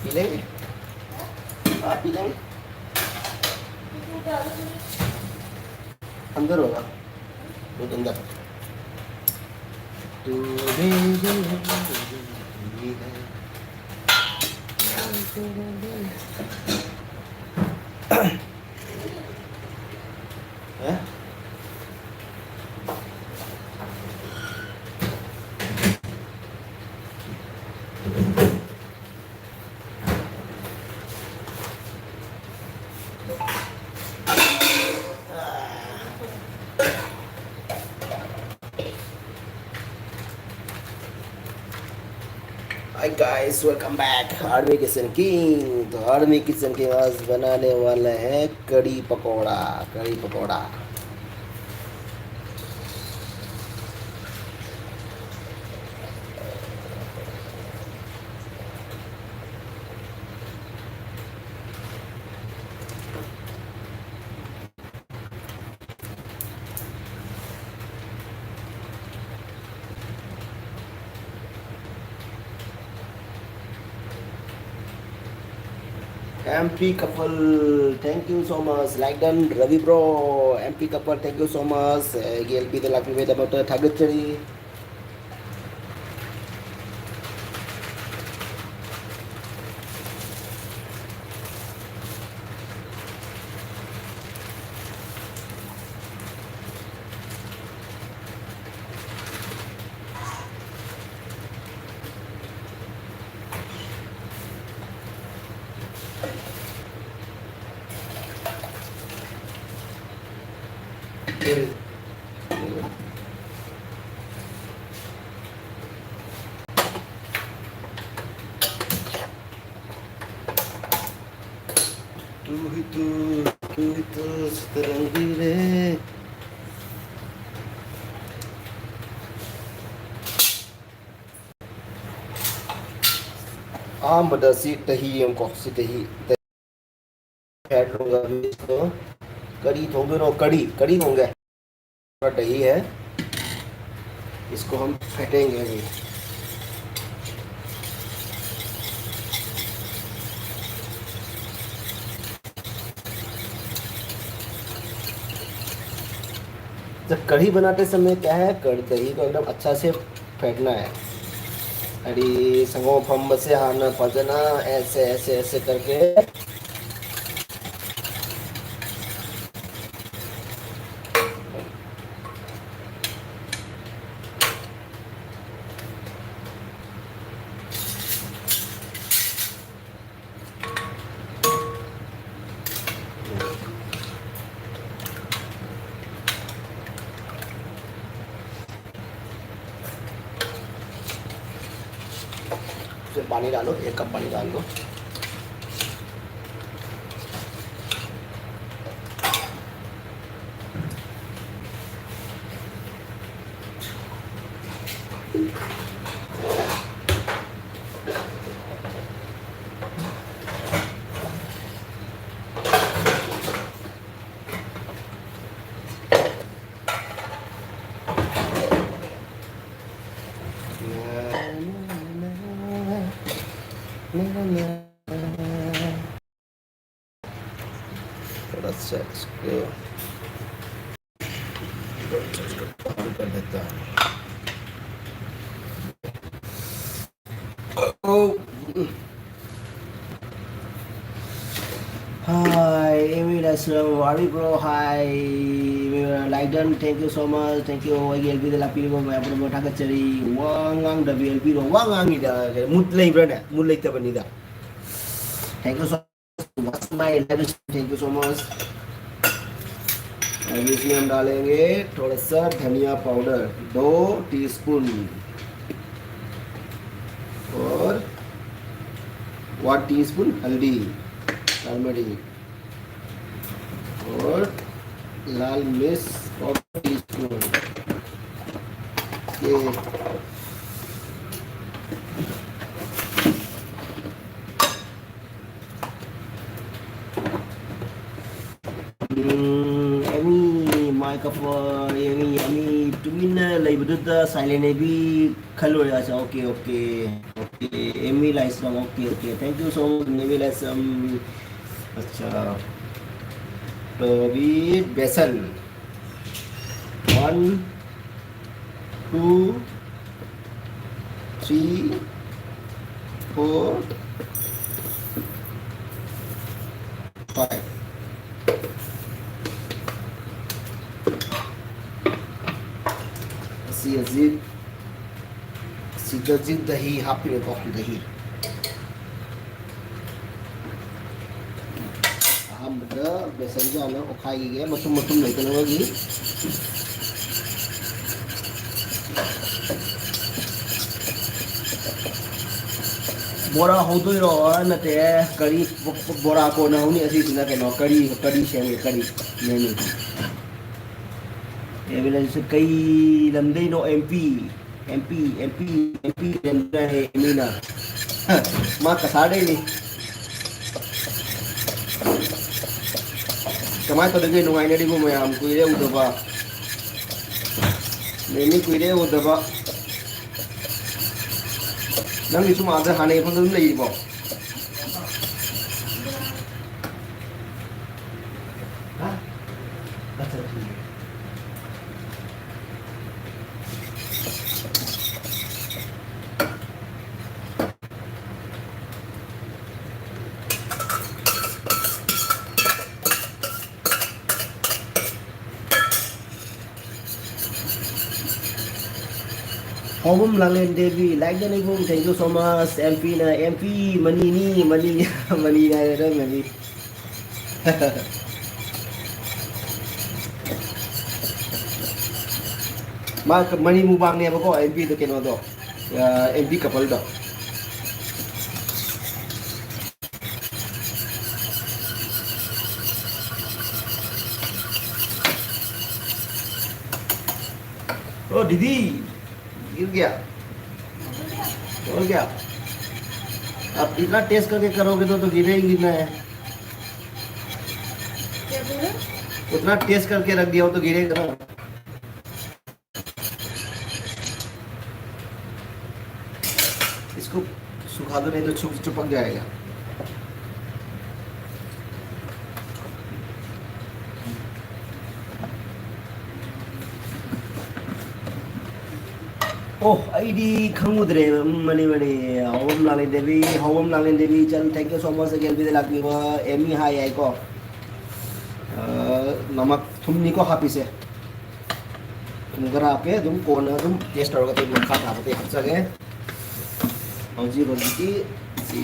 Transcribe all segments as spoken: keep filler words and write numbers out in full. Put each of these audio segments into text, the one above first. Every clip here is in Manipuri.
पी लेंगे। आप पी लेंगे। अंदर होगा। बहुत अंदर। तू मेरी है। हैं? Hi guys, welcome back Army Kitchen King। तो Army Kitchen King आज बनाने वाला है कड़ी पकौड़ा। कड़ी pakora. M P couple, thank you so much। Like done, Ravi bro। M P couple, thank you so much। ꯒꯦꯜꯕꯤꯗ ꯂꯥꯛꯄꯤꯕꯒꯤꯗꯃꯛꯇ ꯊꯥꯒꯠꯆꯔꯤ꯫ ꯇꯨ ꯍꯤ ꯇꯨ, ꯇꯨ ꯍꯤ ꯇꯨ ꯁꯇꯔꯪꯒꯤ ꯔꯦ꯫ ꯑꯍꯥꯟꯕꯗ ꯁꯤ ꯇꯍꯤ ꯌꯦꯡꯉꯨꯀꯣ, ꯁꯤ ꯇꯍꯤ, ꯇꯍꯤ add ꯂꯣꯡꯒ ꯑꯕꯤ ꯏꯁꯀꯣ ꯀꯔꯤ ꯊꯣꯡꯗꯣꯏꯅꯣ? ꯀꯔꯤ, ꯀꯔꯤ ꯊꯣꯡꯒꯦ? दही है, इसको हम फेंटेंगे अभी। जब कढ़ी बनाते समय क्या है, कढ़-, दही को एकदम अच्छा से फेंटना है। अरे, संगो फम से हारना पड़ना, ऐसे, ऐसे, ऐसे करके। फिर पानी डालो, एक कप पानी डाल दो। थोड़ा सा इसको कर देता हूँ। Oh. Hi, Emil Aslam, Wari bro, hi. Like done, thank you so much, thank you. ꯑꯩꯒꯤ ꯑꯦꯜ ꯕꯤꯗ ꯂꯥꯛꯄꯤꯔꯤꯕ ꯃꯌꯥꯝ ꯄꯨꯝꯅꯃꯛ ꯊꯥꯒꯠꯆꯔꯤ꯫ ꯋꯥ ꯉꯥꯡꯗꯕꯤ ꯑꯦꯜ ꯕꯤꯔꯣ? ꯋꯥ ꯉꯥꯡꯉꯤꯗ, ꯃꯨꯠ ꯂꯩꯕ꯭ꯔꯥꯅꯦ? ꯃꯨꯠ ꯂꯩꯇꯕꯅꯤꯗ꯫ Thank you so much, my live stream, thank you so much। अब इसमें हम डालेंगे थोड़ा सा धनिया पाउडर, दो टीस्पून, और वन टीस्पून हल्दी, टर्मरिक, और लाल मिर्च पाउडर टीस्पून। ये ꯎꯝ, ꯑꯦꯃꯤ, ꯃꯥꯏ ꯀꯐꯔ, ꯑꯦꯃꯤ, ꯑꯦꯃꯤ, ꯇꯨꯃꯤꯟꯅ ꯂꯩꯕꯗꯨꯗ ꯁꯥꯏꯂꯦꯟ ꯑꯦꯕꯤ ꯈꯜꯂꯨꯔꯦ꯫ ꯑꯠꯆꯥ, okay, okay, okay, Amy Laishram, okay, okay, thank you so much, Amy Laishram. ꯑꯠꯆꯥ, ꯇꯣꯕꯤ ꯕꯦꯁꯟ꯫ One, two, three, four, five. ꯑꯁꯤ ꯍꯧꯖꯤꯛ, ꯑꯁꯤꯗ ꯍꯧꯖꯤꯛ ꯗꯍꯤ ꯍꯥꯞꯄꯤꯔꯦꯀꯣ, ꯗꯍꯤ꯫ ꯑꯍꯥꯟꯕꯗ ꯕꯦꯁꯟꯁꯦ ꯍꯥꯟꯅ ꯑꯣꯠꯈꯥꯏꯈꯤꯒꯦ, ꯃꯇꯨꯝ ꯃꯇꯨꯝ ꯂꯩꯇꯅꯕꯒꯤ꯫ ꯕꯣꯔꯥ ꯍꯧꯗꯣꯏꯔꯣ? ꯅꯠꯇꯦ, ꯀꯔꯤ, ꯕꯣꯔꯥ ꯀꯣꯟꯅ ꯍꯧꯅꯤ꯫ ꯑꯁꯤꯁꯤꯅ ꯀꯩꯅꯣ, ꯀꯔꯤ, ꯀꯔꯤ ꯁꯦꯝꯒꯦ, ꯀꯔꯤ ꯃꯦꯅꯨ? ꯑꯦꯝ ꯑꯦꯜ ꯑꯦꯁꯦ ꯀꯩ ꯂꯝꯗꯩꯅꯣ? M P. M P, M P, M P ꯂꯦꯟꯗ꯭ꯔꯥ ꯍꯦ ꯃꯤꯅ? ꯃꯥ ꯀꯁꯥꯔꯗꯩꯅꯤ꯫ ꯀꯃꯥꯏꯅ ꯇꯧꯔꯤꯒꯦ? ꯅꯨꯡꯉꯥꯏꯅꯔꯤꯕꯣ ꯃꯌꯥꯝ? ꯀꯨꯏꯔꯦ ꯎꯗꯕ꯫ ꯃꯦꯝꯃꯤ ꯀꯨꯏꯔꯦ ꯎꯗꯕ꯫ ꯅꯪꯒꯤꯁꯨ ꯃꯥꯗ ꯍꯥꯟꯅꯩ ꯃꯐꯝꯗ ꯑꯗꯨꯝ ꯂꯩꯔꯤꯕꯣ? ꯍꯥ? ꯑꯠꯆꯥ, ꯑꯠꯆꯥ꯫ ꯍꯣꯕꯝ ꯂꯥꯡꯂꯦꯟ ꯗꯦꯕꯤ, like ꯗ ꯂꯩꯕꯨꯡ, thank you so much꯫ M ꯄꯤꯅ, ꯑꯦꯝ ꯄꯤ ꯃꯅꯤꯅꯤ, ꯃꯅꯤ, ꯃꯅꯤ ꯍꯥꯏꯔꯦ ꯅꯪꯅꯗꯤ꯫ ꯃꯥ ꯃꯅꯤ ꯃꯨꯕꯥꯡꯅꯦꯕꯀꯣ, ꯑꯦꯝ ꯄꯤꯗꯣ ꯀꯩꯅꯣꯗꯣ, ꯑ, ꯑꯦꯝ ꯄꯤ ꯀꯄꯜꯗꯣ꯫ ओ दीदी, गिर गया। हो गया। अब इतना टेस्ट करके करोगे तो, तो गिरेगी ना। क्या बोले? उतना टेस्ट करके रख दिया हो तो गिरेगा ना। इसको सुखा दो, नहीं तो छुप, चिपक जाएगा। ꯑꯣ, ꯑꯩꯗꯤ ꯈꯪꯉꯨꯗ꯭ꯔꯦ꯫ ꯎꯝ, ꯃꯅꯤ, ꯃꯅꯤ꯫ ꯍꯧꯕꯝ ꯂꯥꯡꯂꯦꯟ ꯗꯦꯕꯤ, ꯍꯧꯕꯝ ꯂꯥꯡꯂꯦꯟ ꯗꯦꯕꯤ ꯏꯆꯟ, thank you so much again ꯕꯤꯗ ꯂꯥꯛꯄꯤꯕ꯫ ꯑꯦꯃꯤ ꯍꯥꯏ ꯍꯥꯏꯀꯣ꯫ ꯑ, ꯅꯃꯛ ꯊꯨꯝꯅꯤꯀꯣ ꯍꯥꯞꯄꯤꯁꯦ꯫ ꯊꯨꯝ ꯈꯔ ꯍꯥꯞꯀꯦ, ꯑꯗꯨꯝ ꯀꯣꯟꯅ ꯑꯗꯨꯝ taste ꯇꯧꯔꯒ ꯑꯇꯩ ꯃꯈꯥ ꯇꯥꯕ ꯑꯇꯩ ꯍꯥꯞꯆꯒꯦ꯫ ꯍꯧꯖꯤꯛ ꯍꯧꯖꯤꯛꯀꯤ ꯁꯤ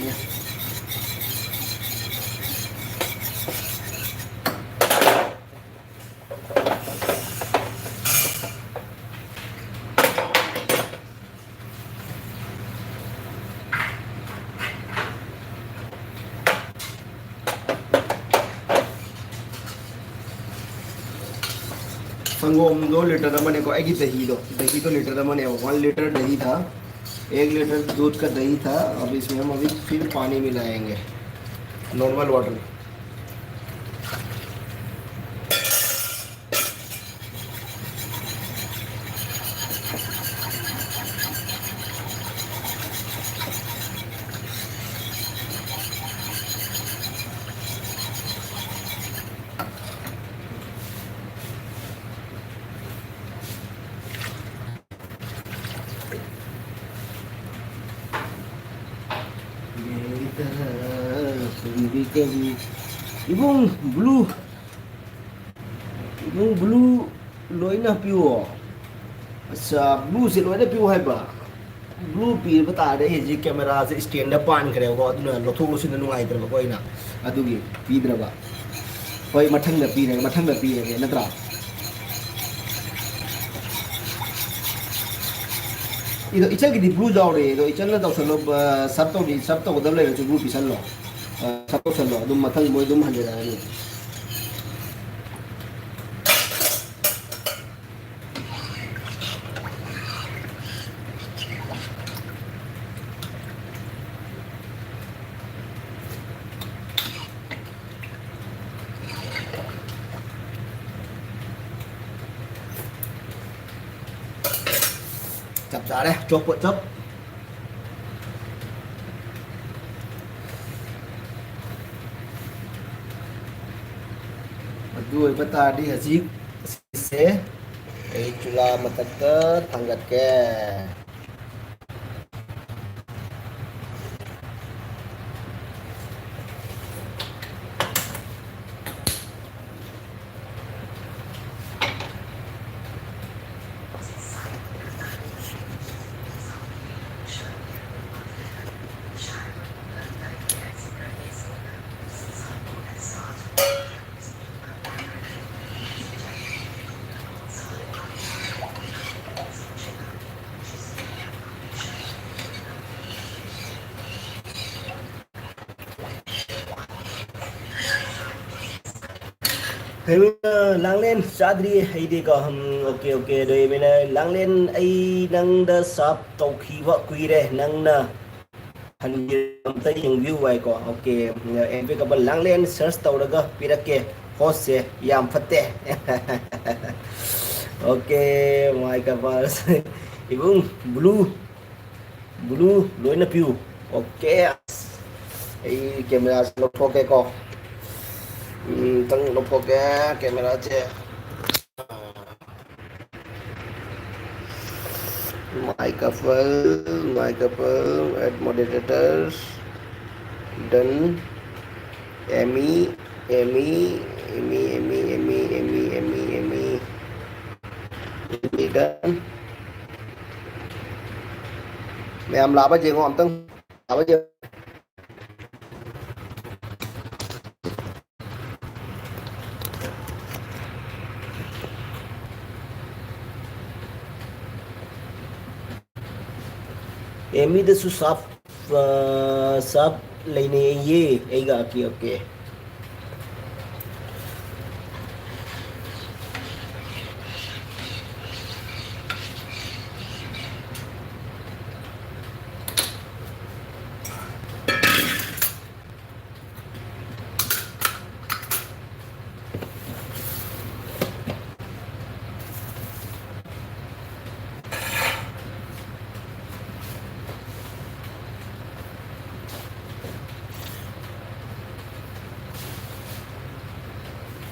ꯁꯪꯒꯣꯝꯗꯣ ꯂꯤꯇꯔ ꯑꯃꯅꯦꯀꯣ, ꯑꯩꯒꯤ ꯗꯍꯤꯗꯣ, ꯗꯍꯤꯗꯣ ꯂꯤꯇꯔ ꯑꯃꯅꯦꯕ, ꯋꯥꯟ ꯂꯤꯇꯔ ꯗꯍꯤ ꯊꯥ, ꯑꯦꯛ ꯂꯤꯇꯔ ꯗꯨꯙ ꯀ ꯗꯍꯤ ꯊꯥ꯫ ꯑꯕ ꯏꯁꯃꯦ ꯍꯝ ꯑꯕꯤ ꯐꯤꯔ ꯄꯥꯅꯤ ꯃꯤꯂꯥꯌꯦꯡꯒꯦ, ꯅꯣꯔꯃꯜ ꯋꯥꯇꯔ꯫ ꯏꯕꯨꯡ ꯕ꯭ꯂꯨ, ꯏꯕꯨꯡ ꯕ꯭ꯂꯨ ꯂꯣꯏꯅ ꯄꯤꯌꯣ꯫ ꯑꯠꯆꯥ, ꯕ꯭ꯂꯨꯁꯦ ꯂꯣꯏꯅ ꯄꯤꯌꯨ ꯍꯥꯏꯕ꯫ ꯕ꯭ꯂꯨ ꯄꯤꯕ ꯇꯥꯔꯗꯤ ꯑꯩ ꯍꯧꯖꯤꯛ ꯀꯦꯃꯦꯔꯥꯁꯦ stand ꯄꯥꯟꯈ꯭ꯔꯦꯕꯀꯣ, ꯑꯗꯨꯅ ꯂꯧꯊꯣꯛ ꯂꯧꯁꯤꯟꯗ ꯅꯨꯡꯉꯥꯏꯇ꯭ꯔꯕꯀꯣ, ꯑꯩꯅ ꯑꯗꯨꯒꯤ ꯄꯤꯗ꯭ꯔꯕ꯫ ꯍꯣꯏ, ꯃꯊꯪꯗ ꯄꯤꯔꯒꯦ, ꯃꯊꯪꯗ ꯄꯤꯔꯒꯦ, ꯅꯠꯇ꯭ꯔꯥ? ꯏꯗꯣ, ꯏꯆꯜꯒꯤꯗꯤ ꯕ꯭ꯂꯨ ꯌꯥꯎꯔꯦ꯫ ꯑꯗꯣ ꯏꯆꯜꯅ ꯇꯧꯁꯜꯂꯣ, ꯁꯔꯞ ꯇꯧꯗꯤ, ꯁꯔꯞ ꯇꯧꯒꯗꯕ ꯂꯩꯔꯁꯨ ꯕ꯭ꯂꯨ ꯄꯤꯁꯜꯂꯣ꯫ ꯁꯔꯞ ꯇꯧꯁꯜꯂꯣ, ꯑꯗꯨꯝ ꯃꯊꯪ ꯃꯣꯏ ꯑꯗꯨꯝ ꯍꯟꯖꯔꯛꯑꯅꯤ꯫ ꯆꯞ ꯆꯥꯔꯦ, ꯆꯣꯞꯄꯣ ꯆꯞ꯫ ꯑꯗꯨ ꯑꯣꯏꯕ ꯇꯥꯔꯗꯤ ꯍꯧꯖꯤꯛ ꯑꯁꯤꯁꯦ ꯑꯩ ꯆꯨꯂꯥ ꯃꯊꯛꯇ ꯊꯥꯡꯒꯠꯀꯦ꯫ ꯍꯩꯃ, ꯂꯥꯡꯂꯦꯟ ꯆꯥꯗ꯭ꯔꯤ ꯑꯩꯗꯤꯀꯣ꯫ ꯎꯝ, ꯑꯣꯀꯦ, ꯑꯣꯀꯦ꯫ ꯑꯗꯣ ꯏꯃꯦꯅ, "ꯂꯥꯡꯂꯦꯟ, ꯑꯩ ꯅꯪꯗ ꯁꯞ ꯇꯧꯈꯤꯕ ꯀꯨꯏꯔꯦ, ꯅꯪꯅ ꯍꯟꯕꯤꯔ-, ꯑꯝꯇ ꯌꯦꯡꯕꯤꯌꯨ" ꯍꯥꯏꯀꯣ꯫ ꯑꯣꯀꯦ, ꯑꯦꯝ ꯄꯤ ꯀꯄꯜ ꯂꯥꯡꯂꯦꯟ ꯁꯔꯁ ꯇꯧꯔꯒ ꯄꯤꯔꯛꯀꯦ꯫ ꯍꯣꯁꯁꯦ ꯌꯥꯝ ꯐꯠꯇꯦ꯫ ꯑꯣꯀꯦ, ꯃꯥꯏ ꯀꯄꯜ꯫ ꯏꯕꯨꯡ, ꯕ꯭ꯂꯨ꯫ ꯕ꯭ꯂꯨ ꯂꯣꯏꯅ ꯄꯤꯌꯨ꯫ ꯑꯣꯀꯦ꯫ ꯑꯩ ꯀꯦꯃꯦꯔꯥꯁꯦ ꯂꯧꯊꯣꯛꯀꯦꯀꯣ꯫ ꯎꯝ, ꯑꯝꯇꯪ ꯂꯧꯊꯣꯛꯀꯦ ꯀꯦꯃꯦꯔꯥꯁꯦ꯫ My couple, my couple, add moderators, done. Amy, Amy, Amy. ꯃꯌꯥꯝ ꯂꯥꯛꯑꯕ ꯌꯦꯡꯉꯣ ꯑꯝꯇꯪ꯫ ꯂꯥꯛꯑꯕ ꯌꯦꯡꯉꯣ꯫ ꯑꯦꯃꯤꯗꯁꯨ ꯁꯥꯞ, ꯑ, ꯁꯥꯞ ꯂꯩꯅꯩꯌꯦ ꯑꯩꯒ꯫ Okay, okay.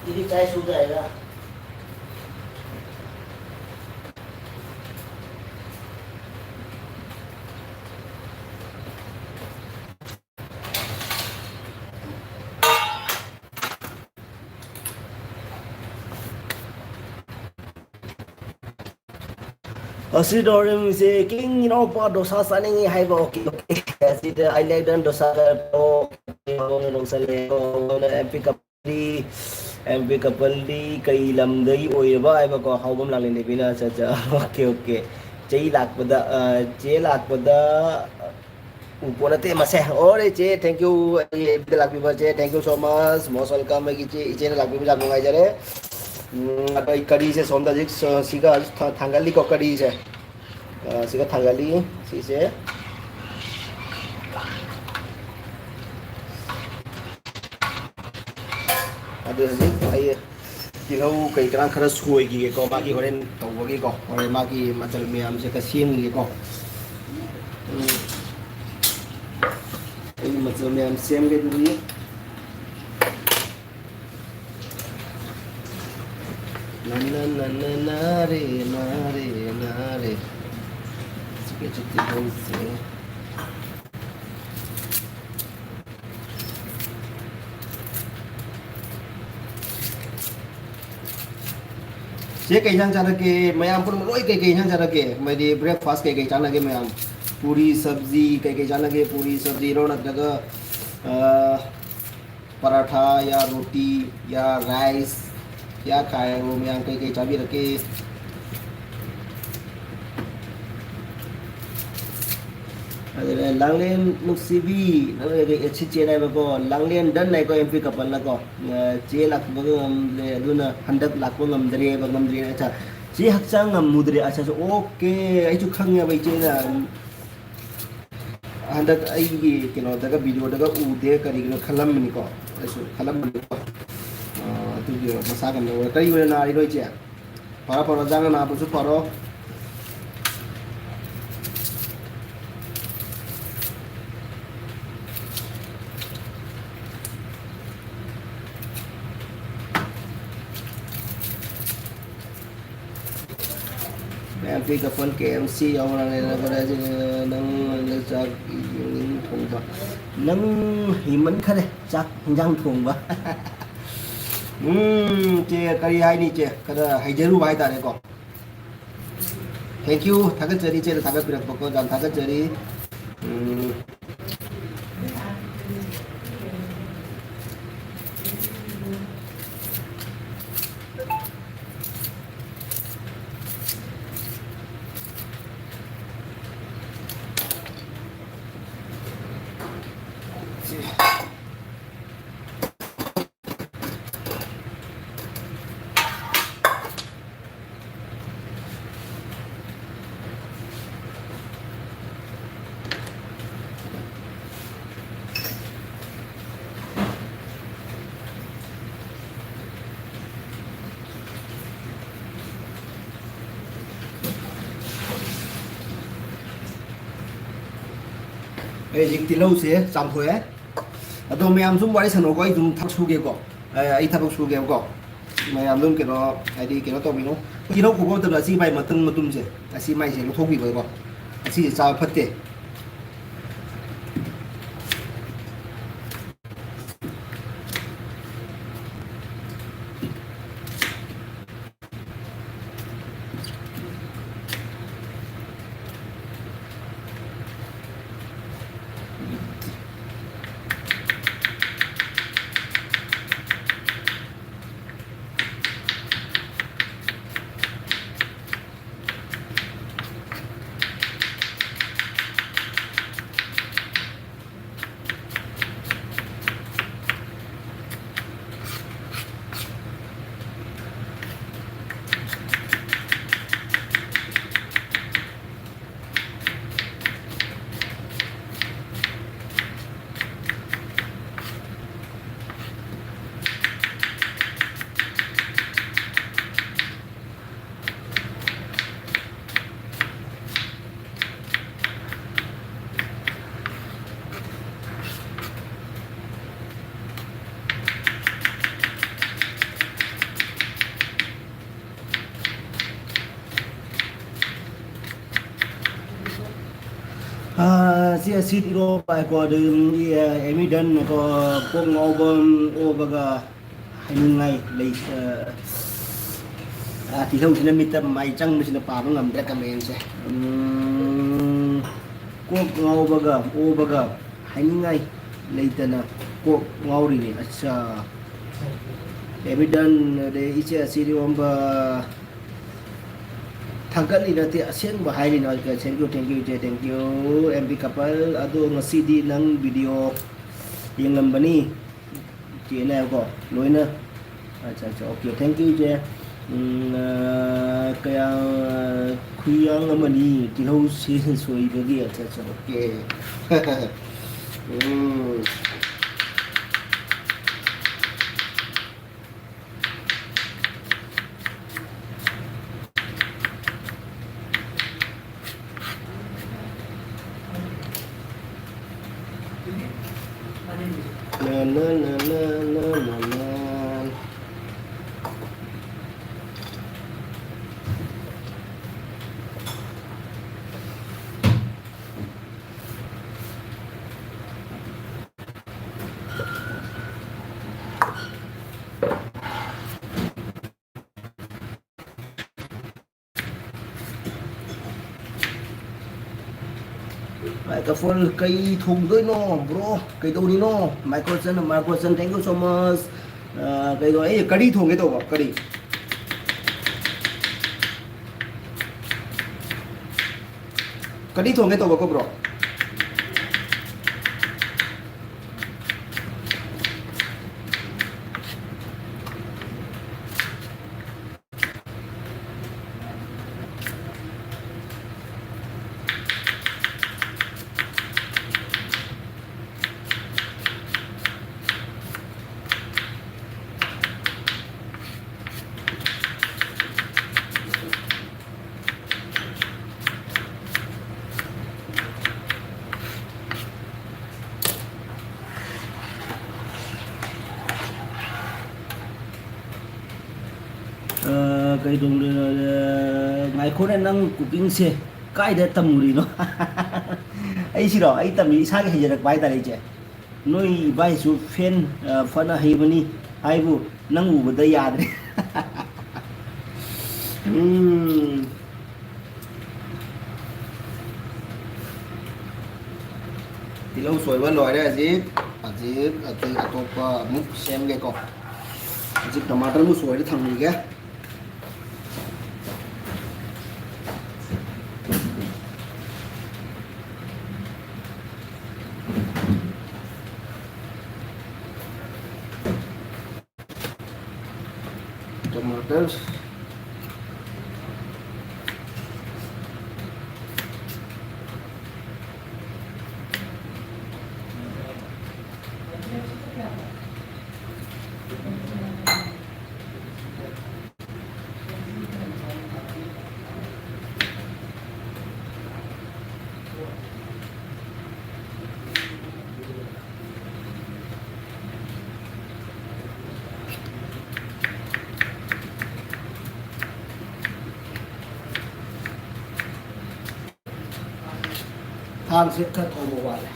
दीदी, चाय सूझ आएगा। ꯑꯁꯤ ꯇꯧꯔꯝꯃꯤꯁꯦ, ꯀꯤꯡ ꯏꯅꯥꯎꯄꯥ ꯗꯣꯁꯥ ꯆꯥꯅꯤꯡꯉꯤ ꯍꯥꯏꯕ꯫ Okay, okay. ꯑꯁꯤꯗ ꯑꯩ ꯂꯩꯗꯅ ꯗꯣꯁꯥ ꯈꯔ ꯄꯤꯔꯛꯑꯣ꯫ ꯑꯦꯝ ꯄꯤ ꯀꯄꯜꯂꯤ, ꯑꯦꯝ ꯄꯤ ꯀꯄꯜꯂꯤ ꯀꯩ ꯂꯝꯗꯒꯤ ꯑꯣꯏꯔꯕ ꯍꯥꯏꯕꯀꯣ? ꯍꯥꯎꯕꯝ ꯂꯥꯡꯂꯦꯟ ꯗꯦꯕꯤꯅ꯫ ꯑꯠꯆꯥ, ꯑꯠꯆꯥ꯫ Okay, okay. ꯆꯦ ꯂꯥꯛꯄꯗ, ꯑ, ꯆꯦ ꯂꯥꯛꯄꯗ ꯎ ꯄꯣꯠ ꯅꯠꯇꯦ ꯃꯁꯦ꯫ ꯑꯣꯔꯦ ꯆꯦ, thank you꯫ ꯑꯩ ꯑꯦꯞꯇ ꯂꯥꯛꯄꯤꯕ ꯆꯦ, thank you so much, most welcome꯫ ꯑꯩꯒꯤ ꯏꯆꯦ, ꯏꯆꯦꯅ ꯂꯥꯛꯄꯤꯕ ꯌꯥꯝ ꯅꯨꯡꯉꯥꯏꯖꯔꯦ꯫ ꯎꯝ, ꯑꯗꯣ ꯑꯩ ꯀꯔꯤꯁꯦ ꯁꯣꯝꯗ ꯍꯧꯖꯤꯛ ꯁ-, ꯁꯤꯒ ꯍꯧꯖꯤꯛ ꯊꯥ-, ꯊꯥꯡꯒꯠꯂꯤꯀꯣ ꯀꯔꯤꯁꯦ꯫ ꯑ, ꯁꯤꯒ ꯊꯥꯡꯒꯠꯂꯤ, ꯁꯤꯁꯦ꯫ ꯑꯗꯨ ꯍꯧꯖꯤꯛ ꯑꯩ ꯇꯤꯜꯍꯧ ꯀꯩ ꯀꯔꯥ ꯈꯔ ꯁꯣꯏꯈꯤꯒꯦꯀꯣ, ꯃꯥꯒꯤ ꯍꯣꯔꯦꯟ ꯇꯧꯕꯒꯤꯀꯣ, ꯍꯣꯔꯦꯟ ꯃꯥꯒꯤ ꯃꯆꯜ ꯃꯌꯥꯝꯁꯦ ꯈꯔ ꯁꯦꯝꯈꯤꯒꯦꯀꯣ꯫ ꯎꯝ꯫ ꯑꯩ ꯃꯆꯜ ꯃꯌꯥꯝ ꯁꯦꯝꯒꯦ ꯑꯗꯨꯗꯤ꯫ ꯅꯅ ꯅꯅ ꯅꯥꯔꯦ ꯅꯥꯔꯦ ꯅꯥꯔꯦ꯫ ꯆꯤꯛꯀꯦ ꯆꯤꯛꯀꯦ ꯇꯧꯁꯦ꯫ ꯆꯦ, ꯀꯩ ꯏꯟꯁꯥꯡ ꯆꯥꯔꯛꯀꯦ? ꯃꯌꯥꯝ ꯄꯨꯝꯅꯃꯛ ꯂꯣꯏ ꯀꯩ ꯀꯩ ꯏꯟꯁꯥꯡ ꯆꯥꯔꯛꯀꯦ? ꯃꯣꯏꯗꯤ breakfast ꯀꯩ ꯀꯩ ꯆꯥꯅꯒꯦ ꯃꯌꯥꯝ? ꯄꯨꯔꯤ ꯁꯕꯖꯤ ꯀꯩ ꯀꯩ ꯆꯥꯅꯒꯦ? ꯄꯨꯔꯤ ꯁꯕꯖꯤꯔꯣ ꯅꯠꯇ꯭ꯔꯒ, ꯑ, ꯄꯔꯥꯊꯥ ꯌꯥ ꯔꯣꯇꯤ ꯌꯥ rice ꯌꯥ ꯈꯥꯏꯔꯣ? ꯃꯌꯥꯝ ꯀꯩ ꯀꯩ ꯆꯥꯕꯤꯔꯛꯀꯦ? ꯑꯗꯨꯅ ꯂꯥꯡꯂꯦꯟ ꯅꯨꯡꯁꯤꯕꯤ, ꯅꯪꯅ ꯑꯦꯠꯁꯤ ꯆꯦꯟ ꯍꯥꯏꯕꯀꯣ, ꯂꯥꯡꯂꯦꯟ done ꯍꯥꯏꯀꯣ, ꯑꯦꯝ ꯄꯤ ꯀꯄꯜꯅꯀꯣ꯫ ꯑ, ꯆꯦ ꯂꯥꯛꯄꯒ ꯉꯝꯗ꯭ꯔꯦ, ꯑꯗꯨꯅ ꯍꯟꯗꯛ ꯂꯥꯛꯄ ꯉꯝꯗ꯭ꯔꯦꯕ, ꯉꯝꯗ꯭ꯔꯦ꯫ ꯑꯠꯆꯥ, ꯆꯦ ꯍꯛꯆꯥꯡ ꯉꯝꯃꯨꯗ꯭ꯔꯦ꯫ ꯑꯠꯆꯥ, ꯑꯠꯆꯥ, ꯑꯣꯀꯦ, ꯑꯩꯁꯨ ꯈꯪꯉꯦꯕ ꯏꯆꯦꯅ꯫ ꯍꯟꯗꯛ ꯑꯩꯒꯤ ꯀꯩꯅꯣꯗꯒ videoꯗꯒ ꯎꯗꯦ, ꯀꯔꯤꯒꯤꯅꯣ ꯈꯜꯂꯝꯕꯅꯤꯀꯣ, ꯑꯩꯁꯨ ꯈꯜꯂꯝꯕꯅꯤꯀꯣ꯫ ꯑ, ꯑꯗꯨꯒꯤ ꯃꯁꯥ ꯀꯩꯅꯣ ꯀꯔꯤ ꯑꯣꯏꯅ ꯅꯥꯔꯤꯅꯣ ꯏꯆꯦ? ꯐꯔꯣ, ꯐꯔꯣ, ꯆꯥꯡꯅ ꯅꯥꯕꯁꯨ ꯐꯔꯣ꯫ ꯃꯌꯥꯝ ꯄꯤ ꯀꯄꯜ ꯀꯦ ꯑꯦꯝ ꯁꯤ ꯌꯥꯎꯕ꯭ꯔꯥ? ꯅꯪ ꯍꯟꯗꯛ ꯆꯥꯛ ꯌꯦꯟ ꯊꯣꯡꯕ꯫ ꯅꯪ ꯍꯩꯃꯟꯈꯔꯦ ꯆꯥꯛ ꯍꯤꯟꯖꯥꯡ ꯊꯣꯡꯕ꯫ ꯎꯝ, ꯆꯦ, ꯀꯔꯤ ꯍꯥꯏꯅꯤ ꯆꯦ? ꯈꯔ ꯍꯩꯖꯔꯨꯕ ꯍꯥꯏꯇꯥꯔꯦꯀꯣ꯫ Thank you, ꯊꯥꯒꯠꯆꯔꯤ, ꯏꯆꯦꯅ ꯊꯥꯒꯠꯄꯤꯔꯛꯄꯀꯣ, ꯌꯥꯝ ꯊꯥꯒꯠꯆꯔꯤ꯫ ꯎꯝ꯫ ꯑꯩ ꯍꯧꯖꯤꯛ ꯇꯤꯜꯍꯧꯁꯦ ꯆꯥꯝꯊꯣꯛꯑꯦ꯫ ꯑꯗꯣ ꯃꯌꯥꯝ ꯁꯨꯝ ꯋꯥꯔꯤ ꯁꯥꯟꯅꯧꯀꯣ, ꯑꯩ ꯁꯨꯝ ꯊꯕꯛ ꯁꯨꯒꯦꯀꯣ꯫ ꯑ, ꯑꯩ ꯊꯕꯛ ꯁꯨꯒꯦꯕꯀꯣ꯫ ꯃꯌꯥꯝ ꯑꯗꯨꯝ ꯀꯩꯅꯣ, ꯍꯥꯏꯗꯤ ꯀꯩꯅꯣ ꯇꯧꯕꯤꯅꯨ꯫ ꯇꯤꯜꯍꯧ ꯈꯣꯛꯄ ꯃꯇꯝꯗ ꯑꯁꯤ ꯃꯥꯏ ꯃꯇꯨꯝ ꯃꯇꯨꯝꯁꯦ, ꯑꯁꯤ ꯃꯥꯏꯁꯦ ꯂꯧꯊꯣꯛꯄꯤꯕꯀꯣ꯫ ꯑꯁꯤꯁꯦ ꯆꯥꯕ ꯐꯠꯇꯦ꯫ ꯑꯥ, ꯁꯤ ꯑꯁꯤꯠ ꯏꯔꯣꯝꯕ ꯍꯥꯏꯀꯣ, ꯑꯗꯨ, ꯎꯝ, ꯏ, ꯑ, ꯑꯦꯃꯤꯗꯟ ꯀꯣ, ꯀꯣꯛ ꯉꯥꯎꯕ, ꯎꯝ, ꯑꯣꯕꯒ ꯍꯥꯏꯅꯤꯡꯉꯥꯏ ꯂꯩ-, ꯑ, ꯑꯥ, ꯇꯤꯜꯍꯧꯁꯤꯅ ꯃꯤꯠꯇ ꯃꯥꯏ ꯆꯪꯕꯁꯤꯅ ꯄꯥꯕ ꯉꯝꯗ꯭ꯔꯦ comment ꯁꯦ꯫ ꯎꯝ, ꯀꯣꯛ ꯉꯥꯎꯕꯒ ꯑꯣꯕꯒ ꯍꯥꯏꯅꯤꯡꯉꯥꯏ ꯂꯩꯇꯅ ꯀꯣꯛ ꯉꯥꯎꯔꯤꯅꯤ꯫ ꯑꯠꯆꯥ꯫ ꯑꯦꯕꯤꯗꯟ, ꯑꯗꯩ ꯏꯆꯦ ꯑꯁꯤꯔꯤꯔꯣꯝꯕ, ꯊꯥꯒꯠꯂꯤ ꯅꯠꯇꯦ, ꯑꯁꯦꯡꯕ ꯍꯥꯏꯔꯤꯅꯣ꯫ Thank you, thank you, ꯏꯆꯦ, thank you꯫ M B couple, ꯑꯗꯣ ꯉꯁꯤꯗꯤ ꯅꯪ video ꯌꯦꯡꯂꯝꯕꯅꯤ꯫ ꯆꯦꯅꯦꯕꯀꯣ, ꯂꯣꯏꯅ꯫ ꯑꯠꯆꯥ, ꯑꯠꯆꯥ, okay, thank you, ꯏꯆꯦ꯫ ꯎꯝ, ꯑ, ꯀꯌꯥ, ꯈꯨꯌꯥꯡ ꯑꯃꯅꯤ ꯇꯤꯜꯍꯧ ꯁꯤ ꯁꯣꯏꯕꯒꯤ꯫ ꯑꯠꯆꯥ, ꯑꯠꯆꯥ, okay꯫ ꯎꯝ꯫ Microphone ꯀꯩ ꯊꯣꯡꯗꯣꯏꯅꯣ, bro? ꯀꯩꯗꯧꯔꯤꯅꯣ? Microphone, Microphone, thank you so much꯫ ꯑ, ꯀꯩꯗꯧ-, ꯑꯩ ꯀꯔꯤ ꯊꯣꯡꯒꯦ ꯇꯧꯕ, ꯀꯔꯤ? ꯀꯔꯤ ꯊꯣꯡꯒꯦ ꯇꯧꯕꯀꯣ, bro? ꯑ, ꯀꯩꯗꯧꯗꯣꯏꯅꯣ? ꯑ, ꯉꯥꯏꯈꯣꯅꯦ, ꯅꯪ cooking ꯁꯦ ꯀꯥꯏꯗ ꯇꯝꯃꯨꯔꯤꯅꯣ? ꯑꯩꯁꯤꯔꯣ? ꯑꯩ ꯇꯝꯃꯤ, ꯏꯁꯥꯒꯤ ꯍꯩꯖꯔꯛꯄ ꯍꯥꯏꯇꯥꯔꯦ, ꯏꯆꯦ꯫ ꯅꯣꯏ ꯏꯕꯥꯏꯁꯨ ꯐꯦꯟ, ꯑ, ꯐꯅ ꯍꯩꯕꯅꯤ ꯍꯥꯏꯕꯨ ꯅꯪ ꯎꯕꯗ ꯌꯥꯗ꯭ꯔꯦ꯫ ꯎꯝ꯫ ꯇꯤꯜꯍꯧ ꯁꯣꯏꯕ ꯂꯣꯏꯔꯦ꯫ ꯍꯧꯖꯤꯛ, ꯍꯧꯖꯤꯛ, ꯍꯧꯖꯤꯛ ꯑꯇꯣꯞꯄ ꯑꯃꯨꯛ ꯁꯦꯝꯒꯦꯀꯣ꯫ ꯍꯧꯖꯤꯛ ꯇꯃꯥꯇꯔ ꯑꯃꯨꯛ ꯁꯣꯏꯔ ꯊꯝꯈꯤꯒꯦ꯫ Tomatoes. ꯊꯥꯡꯁꯦ ꯈꯔ ꯊꯧꯕ ꯋꯥꯠꯂꯦ꯫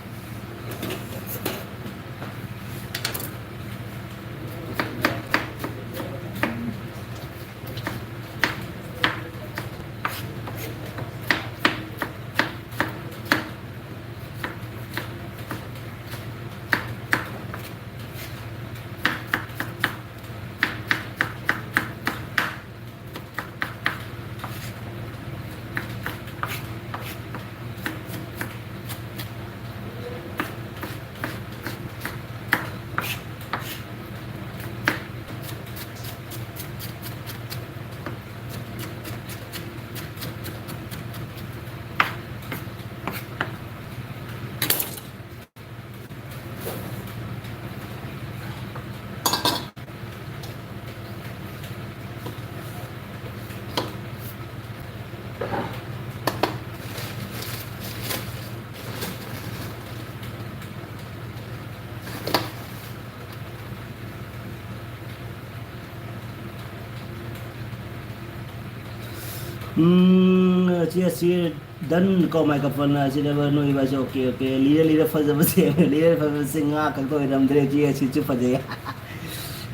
ꯎꯝ, ꯑꯁꯤ, ꯑꯁꯤ done ꯀꯣ, microphone ꯑꯁꯤꯗ ꯅꯣꯏ ꯏꯕꯥꯁꯦ꯫ OK, OK꯫ ꯂꯤꯔ ꯂꯤꯔ ꯐꯖꯕꯁꯦ, ꯂꯤꯔ ꯐꯖꯕꯁꯦ ꯉꯥ ꯈꯛꯇ ꯑꯣꯏꯔꯝꯗ꯭ꯔꯦ꯫ ꯁꯤ ꯑꯁꯤꯁꯨ ꯐꯖꯩ꯫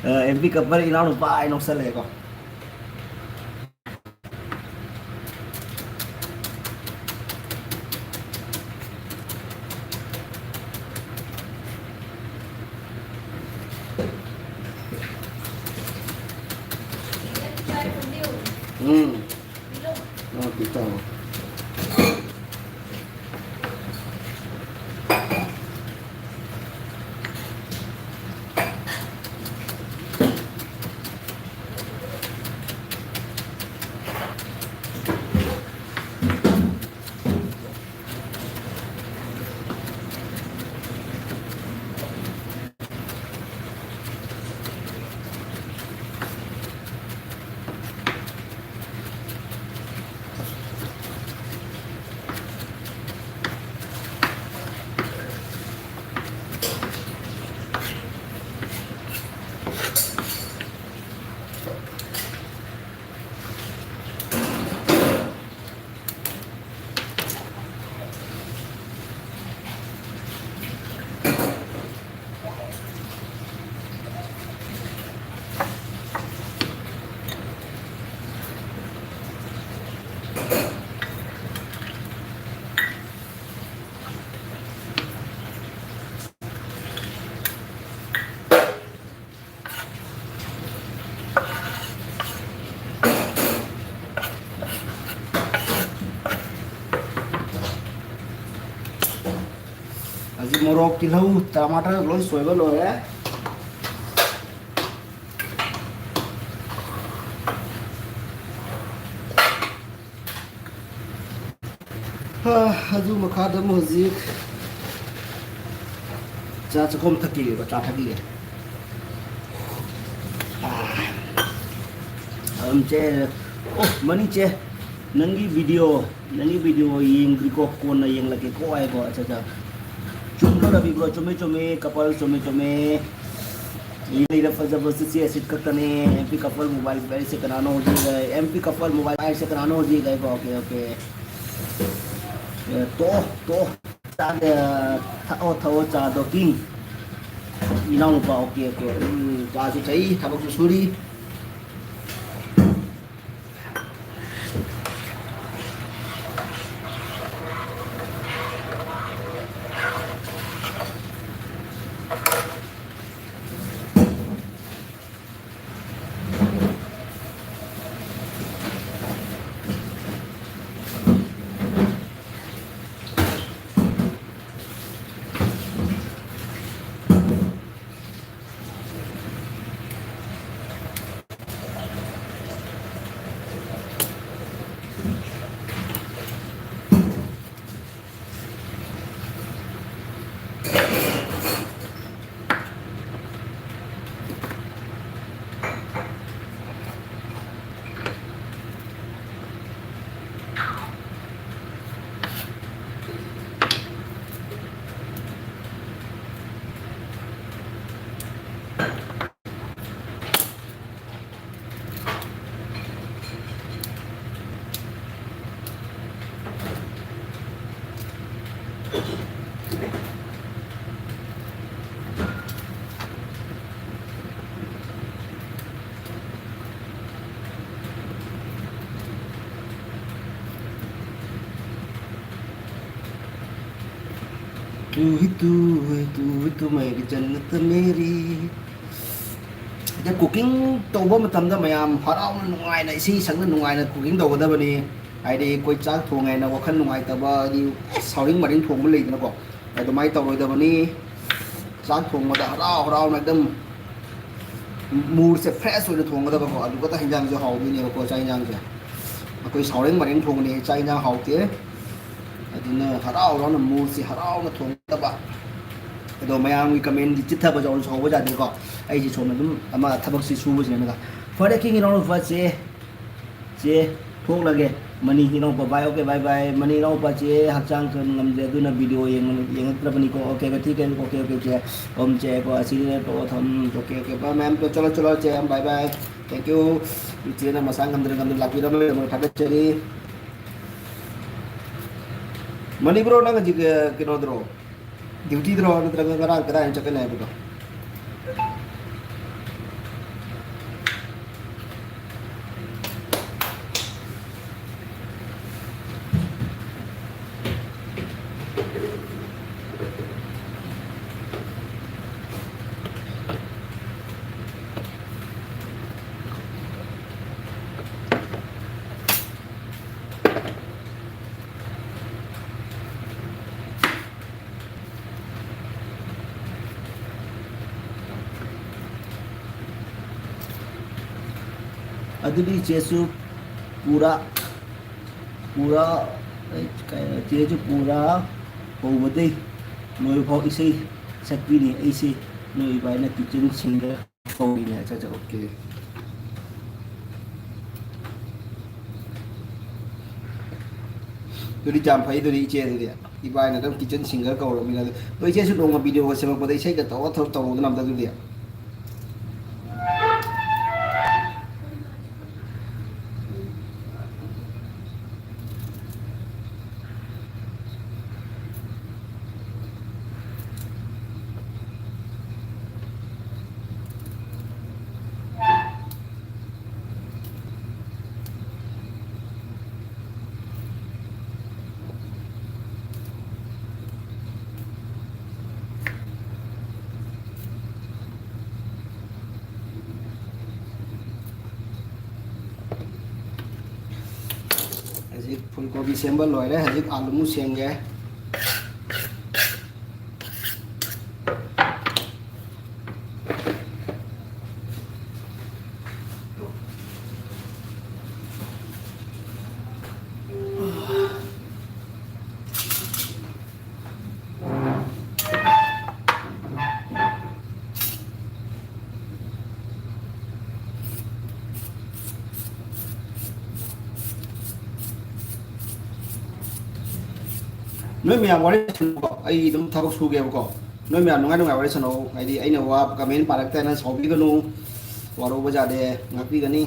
ꯑ, MP ꯀꯞꯄꯔ ꯏꯅꯥꯎꯅꯨꯄꯥ ꯍꯥꯏ ꯅꯣꯛꯁꯜꯂꯛꯑꯦꯀꯣ꯫ ꯎꯝ꯫ ꯑꯥ, ꯄꯤꯇꯥꯎ꯫ ꯍꯧꯖꯤꯛ ꯃꯣꯔꯣꯛ, ꯇꯤꯜꯍꯧ, ꯇꯃꯥꯇꯔ ꯂꯣꯏ ꯁꯣꯏꯕ ꯂꯣꯏꯔꯦ꯫ ꯍꯥ, ꯑꯗꯨ ꯃꯈꯥꯗ ꯑꯃꯨꯛ ꯍꯧꯖꯤꯛ ꯆꯥ ꯆꯈꯣꯝ ꯊꯛꯈꯤꯒꯦꯕ, ꯆꯥ ꯊꯛꯈꯤꯒꯦ꯫ ꯑꯥ, ꯑꯗꯨꯝ ꯆꯦ-, ꯑꯣ, ꯃꯅꯤ ꯆꯦ, ꯅꯪꯒꯤ video, ꯅꯪꯒꯤ video ꯌꯦꯡꯗ꯭ꯔꯤꯀꯣ, ꯀꯣꯟꯅ ꯌꯦꯡꯂꯛꯀꯦꯀꯣ ꯍꯥꯏꯀꯣ꯫ ꯑꯠꯆꯥ, ꯑꯠꯆꯥ꯫ ꯆꯨꯝꯕ꯭ꯔꯣ ꯔꯕꯤ bro? ꯆꯨꯝꯃꯦ, ꯆꯨꯝꯃꯦ, couple, ꯆꯨꯝꯃꯦ, ꯆꯨꯝꯃꯦ꯫ ꯂꯩꯔ ꯐꯖꯕ ꯆꯤꯆꯦ ꯑꯁꯤꯠ ꯈꯛꯇꯅꯦ꯫ M P couple mobile ꯄꯥꯏꯔꯤꯁꯦ ꯀꯅꯥꯅꯣ ꯍꯧꯖꯤꯛ? M P couple mobile ꯄꯥꯏꯔꯤꯁꯦ ꯀꯅꯥꯅꯣ ꯍꯧꯖꯤꯛ? ꯍꯥꯏꯀꯣ, okay, okay꯫ ꯑꯦ, ꯇꯣ, ꯇꯣ꯫ ꯆꯥ, ꯑ, ꯊꯛꯑꯣ, ꯊꯛꯑꯣ ꯆꯥꯗꯣ, ꯀꯤꯡ꯫ ꯏꯅꯥꯎꯅꯨꯄꯥ, okay, okay꯫ ꯎꯝ, ꯆꯥꯁꯨ ꯊꯛꯏ, ꯊꯕꯛꯁꯨ ꯁꯨꯔꯤ꯫ ꯇꯨ ꯍꯤ ꯇꯨ ꯍꯤ ꯇꯨ ꯍꯤ ꯇꯨ ꯃꯦꯔꯤ ꯖꯟꯅꯠ ꯃꯦꯔꯤ꯫ ꯑꯗ cooking ꯇꯧꯕ ꯃꯇꯝꯗ ꯃꯌꯥꯝ ꯍꯔꯥꯎꯅ ꯅꯨꯡꯉꯥꯏꯅ ꯏꯁꯩ ꯁꯛꯅ ꯅꯨꯡꯉꯥꯏꯅ cooking ꯇꯧꯒꯗꯕꯅꯤ꯫ ꯍꯥꯏꯗꯤ ꯑꯩꯈꯣꯏ ꯆꯥꯛ ꯊꯣꯡꯉꯦꯅ ꯋꯥꯈꯜ ꯅꯨꯡꯉꯥꯏꯇꯕ, ꯍꯥꯏꯗꯤ ꯁꯥꯎꯔꯤꯡ ꯃꯔꯤꯡ ꯊꯣꯡꯕ ꯂꯩꯗꯅꯀꯣ, ꯑꯗꯨꯃꯥꯏꯅ ꯇꯧꯔꯣꯏꯗꯕꯅꯤ꯫ ꯆꯥꯛ ꯊꯣꯡꯕꯗ ꯍꯔꯥꯎ ꯍꯔꯥꯎꯅ ꯑꯗꯨꯝ moodꯁꯦ fresh ꯑꯣꯏꯅ ꯊꯣꯡꯒꯗꯕꯀꯣ, ꯑꯗꯨ ꯈꯛꯇ ꯍꯤꯟꯖꯥꯡꯁꯦ ꯍꯥꯎꯗꯣꯏꯅꯦꯕꯀꯣ꯫ ꯆꯥꯛ ꯍꯤꯟꯖꯥꯡꯁꯦ ꯑꯩꯈꯣꯏ ꯁꯥꯎꯔꯦꯡ ꯃꯔꯦꯡ ꯊꯣꯡꯕꯅꯦ, ꯆꯥꯛ ꯍꯤꯟꯖꯥꯡ ꯍꯥꯎꯇꯦ꯫ ꯑꯗꯨꯅ ꯍꯔꯥꯎ ꯍꯔꯥꯎꯅ moodꯁꯦ ꯍꯔꯥꯎꯅ ꯊꯣꯡꯒꯗꯕ꯫ ꯑꯗꯣ ꯃꯌꯥꯝꯒꯤ commentꯗꯤ ꯆꯤꯠꯊꯕ ꯆꯥꯎꯅ ꯁꯥꯎꯕ ꯌꯥꯗꯦꯀꯣ꯫ ꯑꯩꯁꯦ ꯁꯣꯝꯗ ꯑꯗꯨꯝ ꯑꯃ ꯊꯕꯛꯁꯤ ꯁꯨꯕꯁꯤꯅꯅꯦꯀꯣ꯫ ꯐꯔꯦ, ꯀꯤꯡ ꯏꯅꯥꯎꯅꯨꯄꯥꯁꯦ꯫ ꯆꯦ, ꯊꯣꯛꯂꯒꯦ꯫ ꯃꯅꯤ ꯏꯅꯥꯎꯄꯥ, bye, okay, bye, bye꯫ ꯃꯅꯤ ꯏꯅꯥꯎꯄꯥ, ꯆꯦ ꯍꯛꯆꯥꯡ ꯈꯔ ꯉꯝꯗ꯭ꯔꯦ, ꯑꯗꯨꯅ video ꯌꯦꯡꯉ-, ꯌꯦꯡꯉꯛꯇ꯭ꯔꯕꯅꯤꯀꯣ꯫ Okay, okay, ꯊꯤꯛ ꯍꯦ, okay, okay, ꯆꯦ꯫ ꯑꯣꯝ ꯆꯦ ꯀꯣ, ꯑꯁꯤꯗꯤ ꯅꯠꯇ꯭ꯔꯣ, ꯊꯝ, okay, okay, bye, ꯃꯌꯥꯝ, ꯆꯠꯂꯣ, ꯆꯠꯂꯣ, ꯆꯦ, bye, bye꯫ Thank you꯫ ꯏꯆꯦꯅ ꯃꯁꯥ ꯉꯝꯗ꯭ꯔꯦ, ꯉꯝꯗ꯭ꯔꯦ ꯂꯥꯛꯄꯤꯔꯝꯃꯦ, ꯊꯥꯒꯠꯆꯔꯤ꯫ ꯃꯅꯤ bro, ꯅꯪ ꯍꯧꯖꯤꯛ, ꯑ, ꯀꯩꯅꯣꯗ꯭ꯔꯣ? Dutyꯗꯔꯣ ꯅꯠꯇ꯭ꯔꯒ ꯉꯔꯥꯡ ꯀꯗꯥꯏꯗ ꯆꯠꯀꯅꯤ ꯍꯥꯏꯕꯗꯣ? ꯑꯗꯨꯗꯤ ꯏꯆꯦꯁꯨ ꯄꯨꯔꯥ, ꯄꯨꯔꯥ, ꯑꯩ ꯀꯩ, ꯏꯆꯦꯁꯨ ꯄꯨꯔꯥ ꯍꯧꯕꯗꯩ ꯂꯣꯏꯕ ꯐꯥꯎ ꯏꯁꯩ ꯁꯛꯄꯤꯅꯤ꯫ ꯑꯩꯁꯦ ꯅꯣꯏ ꯏꯕꯥꯏꯅ kitchen singer ꯀꯧꯔꯤꯅꯦ꯫ ꯑꯠꯆꯥ, ꯑꯠꯆꯥ, okay꯫ ꯑꯗꯨꯗꯤ ꯌꯥꯝ ꯐꯩ, ꯑꯗꯨꯗꯤ ꯏꯆꯦ, ꯑꯗꯨꯗꯤ ꯏꯕꯥꯏꯅ ꯑꯗꯨꯝ kitchen singer ꯀꯧꯔꯕꯅꯤꯅ꯫ ꯑꯗꯨ, ꯑꯗꯣ ꯏꯆꯦꯁꯨ ꯅꯣꯡꯃ videoꯒ ꯁꯦꯝꯃꯛꯄꯗ ꯏꯁꯩꯒ ꯇꯧꯔ ꯊꯧ-, ꯇꯧꯔꯛꯎꯗꯅ ꯑꯝꯇ ꯑꯗꯨꯗꯤ꯫ ꯐꯨꯜ ꯀꯣꯕꯤ ꯁꯦꯝꯕ ꯂꯣꯏꯔꯦ, ꯍꯧꯖꯤꯛ ꯑꯥꯂꯨꯃꯨꯛ ꯁꯦꯝꯒꯦ꯫ ꯅꯣꯏ ꯃꯌꯥꯝ ꯋꯥꯔꯤ ꯁꯥꯟꯅꯧꯀꯣ, ꯑꯩ ꯑꯗꯨꯝ ꯊꯕꯛ ꯁꯨꯒꯦꯕꯀꯣ꯫ ꯅꯣꯏ ꯃꯌꯥꯝ ꯅꯨꯡꯉꯥꯏ ꯅꯨꯡꯉꯥꯏ ꯋꯥꯔꯤ ꯁꯥꯟꯅꯧ, ꯍꯥꯏꯗꯤ ꯑꯩꯅ ꯋꯥ ꯀꯃꯦꯟ ꯄꯥꯔꯛꯇꯦꯅ ꯁꯥꯎꯕꯤꯒꯅꯨ, ꯋꯥꯔꯧꯕ ꯌꯥꯗꯦ, ꯉꯥꯛꯄꯤꯒꯅꯤ꯫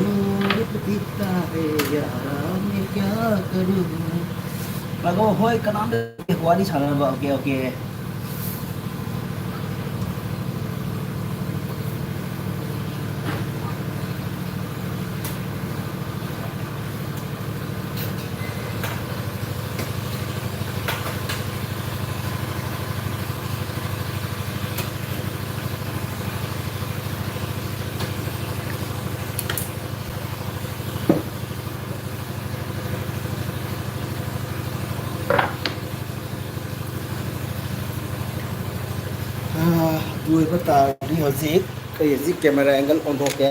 ꯅꯣꯡ ꯄꯤꯛꯇꯥꯔꯦ ꯌꯥꯔꯥ, ꯃꯤ ꯀꯌꯥ ꯀꯔꯨ꯫ ꯂꯥꯛꯑꯣ, ꯍꯣꯏ, ꯀꯅꯥꯝꯇ ꯋꯥꯔꯤ ꯁꯥꯟꯅꯅꯕ꯫ Okay, okay. ꯑꯥ, ꯑꯗꯨ ꯑꯣꯏꯕ ꯇꯥꯔꯗꯤ ꯍꯧꯖꯤꯛ ꯑꯩ ꯍꯧꯖꯤꯛ camera angle ꯑꯣꯟꯊꯣꯛꯀꯦ꯫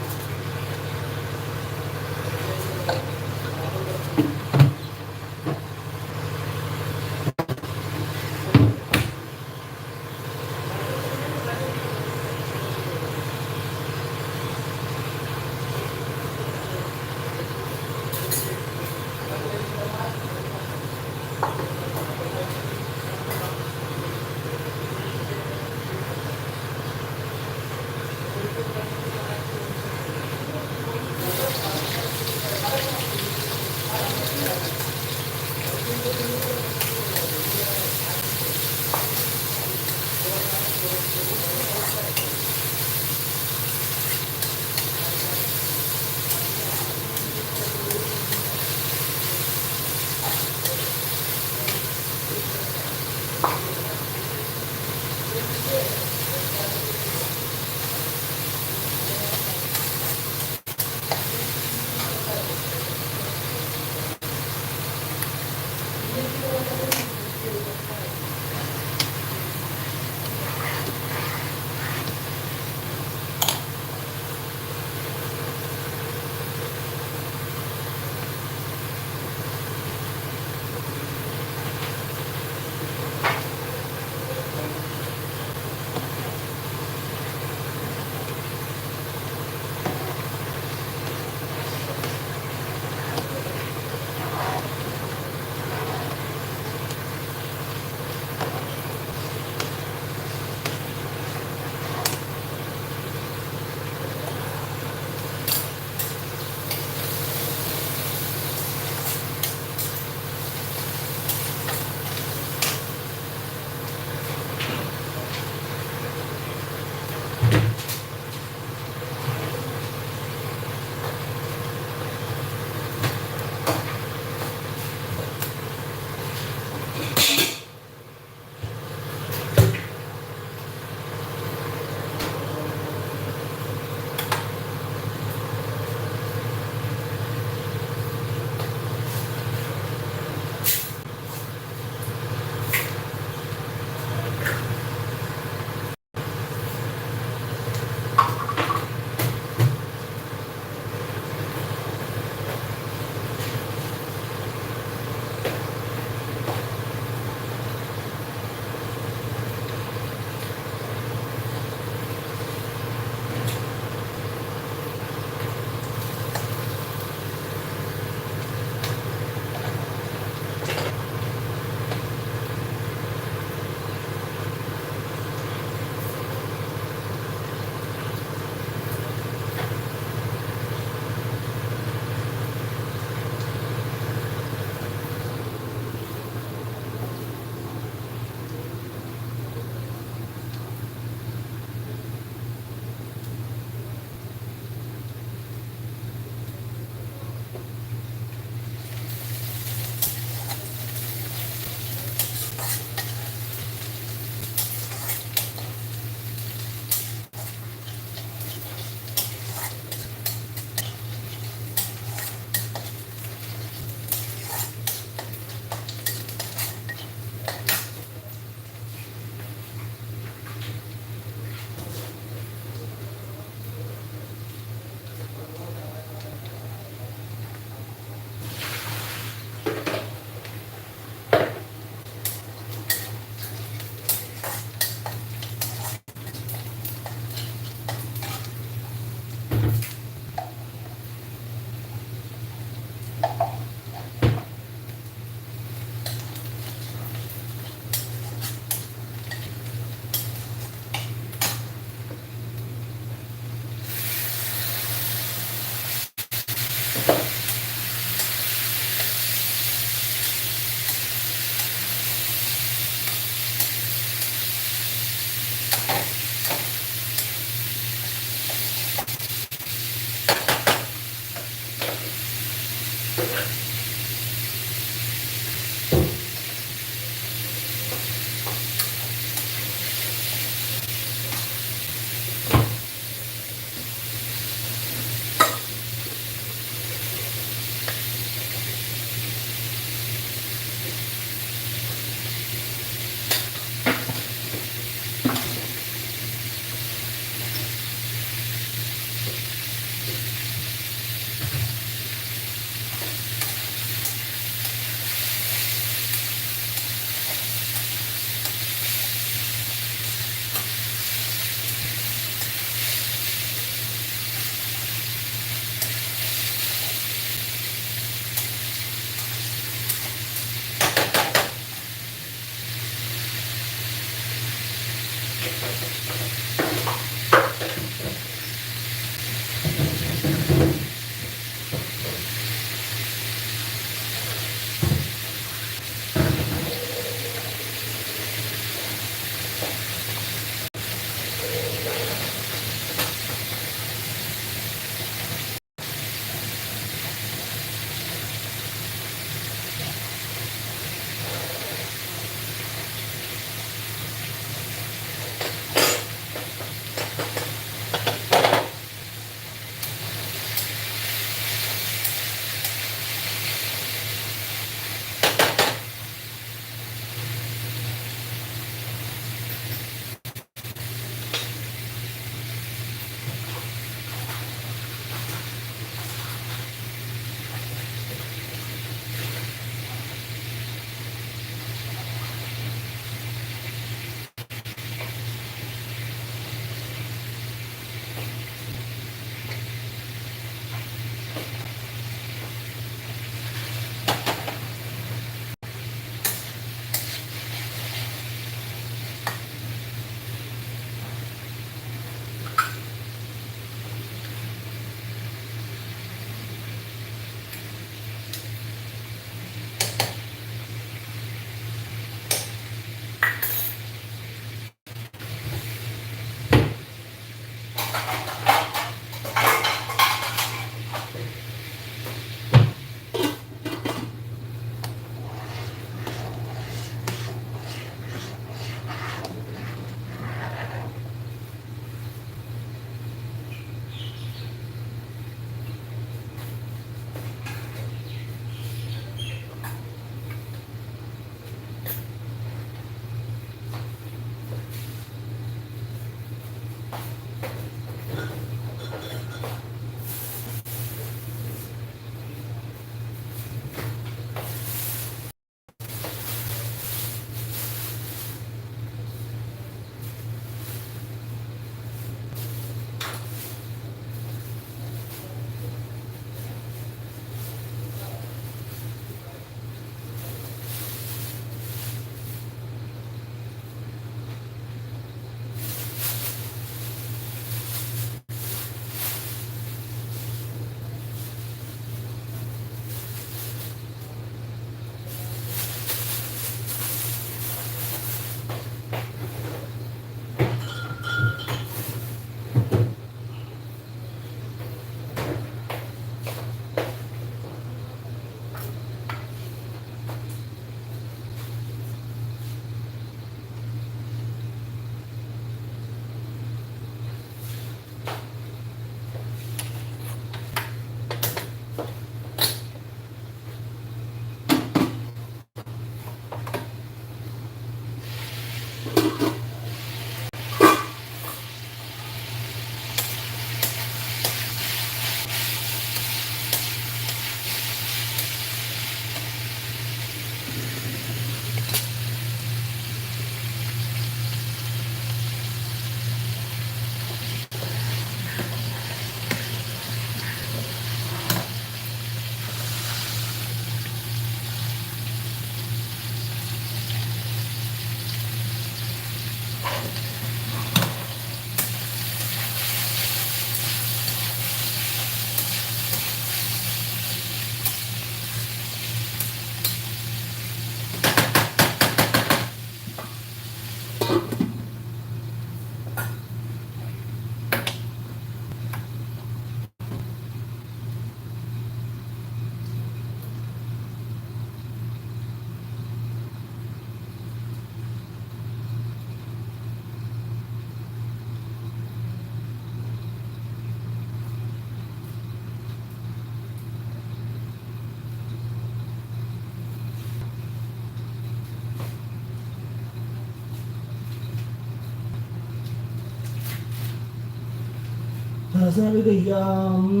ꯁꯅꯥꯕꯤꯒ ꯌꯥꯝ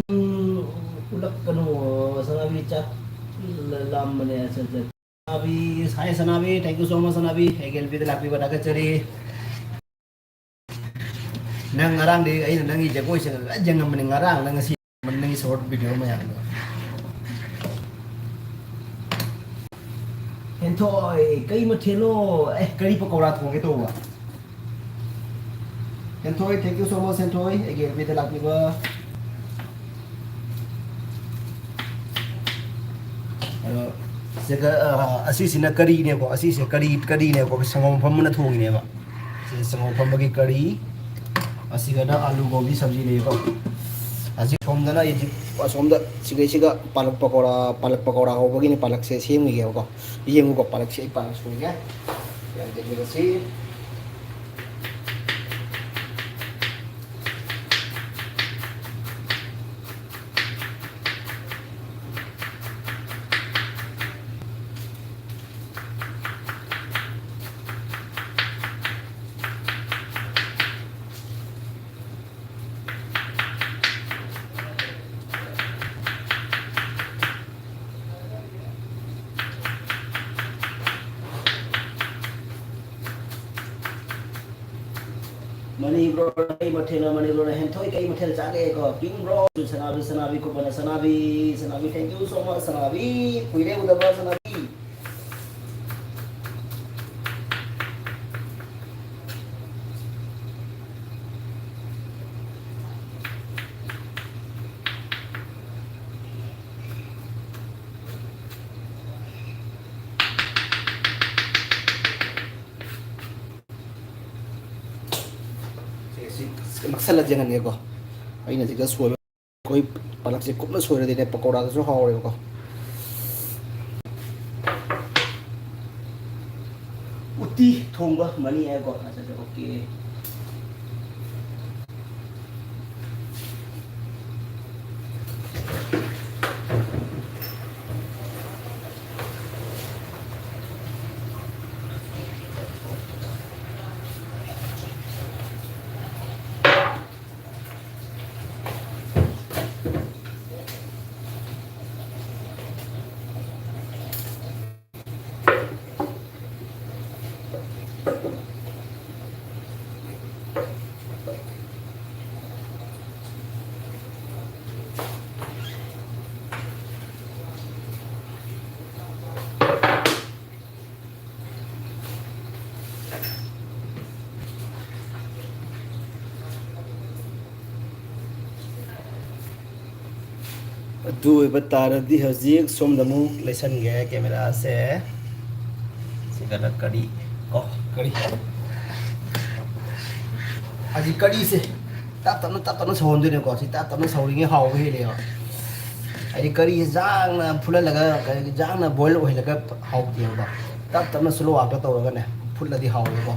ꯎꯠꯂꯛꯀꯅꯨ꯫ ꯁꯅꯥꯕꯤ ꯆꯥꯛ ꯂꯥꯝꯕꯅꯦ꯫ ꯑꯠꯆꯥ, ꯑꯠꯆꯥ꯫ ꯁꯅꯥꯕꯤ, hi ꯁꯅꯥꯕꯤ, thank you so much ꯁꯅꯥꯕꯤ, ꯑꯩꯒꯤ ꯑꯦꯜ ꯄꯤꯗ ꯂꯥꯛꯄꯤꯕ ꯊꯥꯒꯠꯆꯔꯤ꯫ ꯅꯪ ꯉꯔꯥꯡꯗꯤ ꯑꯩꯅ ꯅꯪꯒꯤ ꯖꯒꯣꯏꯁꯦ ꯂꯣꯏ ꯌꯦꯡꯉꯝꯕꯅꯤ, ꯉꯔꯥꯡ ꯅꯪ ꯉꯁꯤ ꯅꯪꯒꯤ short video ꯃꯌꯥꯝꯗꯣ꯫ ꯍꯦꯟꯊꯣꯏ, ꯀꯩ ꯃꯊꯦꯜꯅꯣ? ꯑꯦ, ꯀꯔꯤ ꯄꯀꯧꯔꯥ ꯊꯣꯡꯒꯦ ꯇꯧꯕ? ꯍꯦꯟꯊꯣꯏ, thank you so much ꯍꯦꯟꯊꯣꯏ, ꯑꯩꯒꯤ ꯑꯦꯜ ꯄꯤꯗ ꯂꯥꯛꯄꯤꯕ꯫ ꯑꯗꯣ, ꯁꯤꯒ, ꯑ, ꯑꯁꯤꯁꯤꯅ ꯀꯔꯤꯅꯦꯕꯀꯣ? ꯑꯁꯤꯁꯦ ꯀꯔꯤ, ꯀꯔꯤꯅꯦꯕꯀꯣ? ꯁꯪꯒꯣꯝ ꯑꯐꯝꯕꯅ ꯊꯣꯡꯉꯤꯅꯦꯕ꯫ ꯁꯤ ꯁꯪꯒꯣꯝ ꯑꯐꯝꯕꯒꯤ ꯀꯔꯤ, ꯑꯁꯤꯒꯅ ꯑꯥꯂꯨ ꯒꯣꯕꯤ ꯁꯕꯖꯤꯅꯦꯕꯀꯣ꯫ ꯑꯁꯤ ꯁꯣꯝꯗꯅ ꯑꯩꯁꯤ, ꯑꯁꯣꯝꯗ ꯁꯤꯒꯩꯁꯤꯒ ꯄꯥꯂꯛ ꯄꯀꯧꯔꯥ, ꯄꯥꯂꯛ ꯄꯀꯧꯔꯥ ꯍꯧꯕꯒꯤꯅꯦ, ꯄꯥꯂꯛꯁꯦ ꯁꯦꯝꯈꯤꯒꯦꯕꯀꯣ꯫ ꯌꯦꯡꯉꯨꯀꯣ, ꯄꯥꯂꯛꯁꯦ ꯑꯩ ꯄꯥꯂꯛ ꯁꯣꯏꯒꯦ꯫ ꯌꯥꯝ ꯌꯦꯡꯃꯤꯟꯅꯁꯤ꯫ ꯃꯅꯤ ꯕ꯭ꯔꯣ, ꯀꯩ ꯃꯊꯦꯜꯅꯣ? ꯃꯅꯤ ꯕ꯭ꯔꯣꯅ ꯍꯦꯟꯊꯣꯏ ꯀꯩ ꯃꯊꯦꯜ ꯆꯥꯒꯦ? ꯀꯣ, ꯄꯤꯡ ꯕ꯭ꯔꯣ, ꯁꯅꯥꯕꯤ, ꯁꯅꯥꯕꯤ, ꯀꯨꯄꯟꯅ Sanabi, Sanabi, thank you so much Sanabi, ꯀꯨꯏꯔꯦ ꯎꯗꯕ ꯁꯅꯥꯕꯤ꯫ ꯁꯤ, ꯁꯤ ꯅꯛꯁꯜꯂ ꯌꯦꯡꯍꯟꯒꯦꯀꯣ꯫ ꯑꯩꯅ ꯁꯤꯗ ꯁꯣꯏꯕ, ꯑꯩꯈꯣꯏ ꯄꯥꯂꯛꯁꯦ ꯀꯨꯞꯅ ꯁꯣꯏꯔꯗꯤꯅꯦ, ꯄꯀꯧꯔꯥꯗꯁꯨ ꯍꯥꯎꯔꯦꯕꯀꯣ꯫ ꯎꯇꯤ ꯊꯣꯡꯕ ꯃꯅꯤ ꯍꯥꯏꯀꯣ꯫ ꯑꯠꯆꯥ, ꯑꯠꯆꯥ, okay꯫ ꯑꯗꯨ ꯑꯣꯏꯕ ꯇꯥꯔꯗꯤ ꯍꯧꯖꯤꯛ ꯁꯣꯝꯗ ꯑꯃꯨꯛ ꯂꯩꯁꯟꯒꯦ ꯀꯦꯃꯦꯔꯥꯁꯦ꯫ ꯁꯤꯒꯅ ꯀꯔꯤ ꯀꯣ, ꯀꯔꯤ? ꯍꯧꯖꯤꯛ ꯀꯔꯤꯁꯦ ꯇꯞ ꯇꯞꯅ, ꯇꯞ ꯇꯞꯅ ꯁꯧꯍꯟꯗꯣꯏꯅꯦꯀꯣ꯫ ꯁꯤ ꯇꯞ ꯇꯞꯅ ꯁꯧꯔꯤꯉꯩ ꯍꯥꯎꯕ ꯍꯦꯜꯂꯦꯕ꯫ ꯍꯥꯏꯗꯤ ꯀꯔꯤꯁꯦ ꯌꯥꯡꯅ ꯐꯨꯠꯍꯜꯂꯒ, ꯀꯔꯤ, ꯌꯥꯡꯅ ꯕꯣꯏꯜ ꯑꯣꯏꯍꯜꯂꯒ ꯍꯥꯎꯇꯦꯕꯀꯣ꯫ ꯇꯞ ꯇꯞꯅ ꯁ꯭ꯂꯣ ꯋꯥꯛꯇ ꯇꯧꯔꯒꯅꯦ ꯐꯨꯠꯂꯗꯤ ꯍꯥꯎꯋꯦꯕꯀꯣ꯫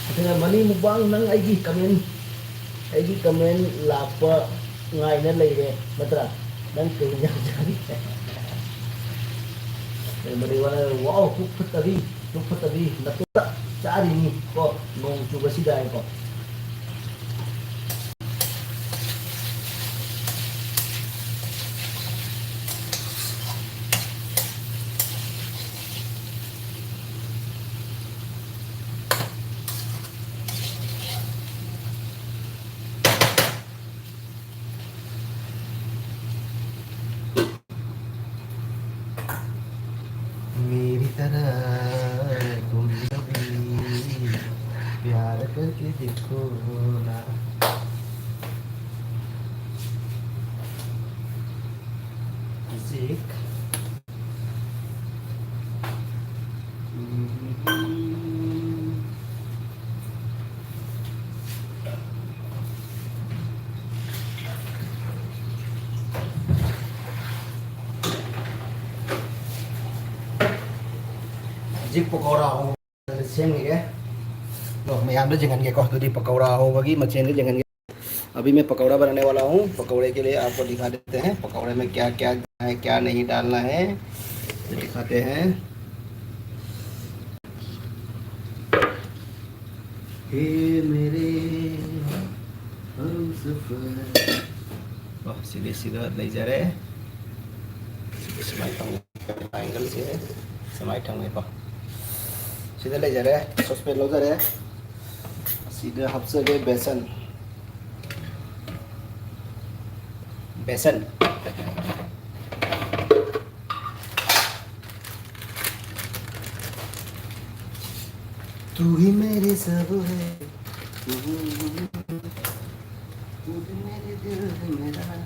ꯑꯗꯨꯅ ꯃꯅꯤ ꯃꯨꯛꯕꯥꯡ, ꯅꯪ ꯑꯩꯒꯤ ꯀꯃꯦꯟ, ꯑꯩꯒꯤ ꯀꯃꯦꯟ ꯂꯥꯛꯄ ꯉꯥꯏꯅ ꯂꯩꯔꯦ, ꯅꯠꯇ꯭ꯔꯥ? ꯅꯪ ꯀꯩ ꯏꯟꯖꯥꯡ ꯆꯥꯔꯤ? ꯃꯅꯤ ꯋꯥ-, ꯋꯥꯎ, ꯄꯨꯛ ꯐꯠꯇꯕꯤ, ꯄꯨꯛ ꯐꯠꯇꯕꯤ, ꯅꯇꯣꯝꯇ ꯆꯥꯔꯤꯅꯤ ꯀꯣ, ꯅꯣꯡ ꯆꯨꯕꯁꯤꯗ ꯍꯥꯏꯀꯣ꯫ मेरी तरह तुम भी कभी प्यार करके देखो ना। ꯍꯧꯖꯤꯛ ꯍꯧꯖꯤꯛ ꯄꯀꯧꯔꯥ ꯍꯧꯕ ꯁꯦꯝꯈꯤꯒꯦ꯫ ꯑꯗꯣ ꯃꯌꯥꯝꯗ ꯌꯦꯡꯍꯟꯒꯦꯀꯣ꯫ ꯑꯗꯨꯗꯤ ꯄꯀꯧꯔꯥ ꯍꯧꯕꯒꯤ ꯃꯊꯦꯜꯗꯣ ꯌꯦꯡꯍꯟꯒꯦ꯫ अभी मैं पकौड़ा बनाने वाला हूँ। पकौड़े के लिए आपको दिखा देते हैं, पकौड़े में क्या क्या है, क्या नहीं डालना है, ये दिखाते हैं। हे मेरे हमसफर। वाह, ꯁꯤꯗꯩꯁꯤꯗ ꯂꯩꯖꯔꯦ꯫ ꯁꯤꯗ ꯁꯨꯃꯥꯏꯅ ꯊꯝꯃꯦ꯫ Triangle ꯁꯦ ꯁꯨꯃꯥꯏꯅ ꯊꯝꯃꯦꯀꯣ꯫ ꯁꯤꯗ ꯂꯩꯖꯔꯦ, saucepan ꯂꯧꯖꯔꯦ꯫ ꯁꯤꯗ ꯍꯥꯞꯆꯒꯦ ꯕꯦꯁꯟ꯫ ꯕꯦꯁꯟ꯫ तू ही मेरी सब है, तू ही मेरे दिल मेरा।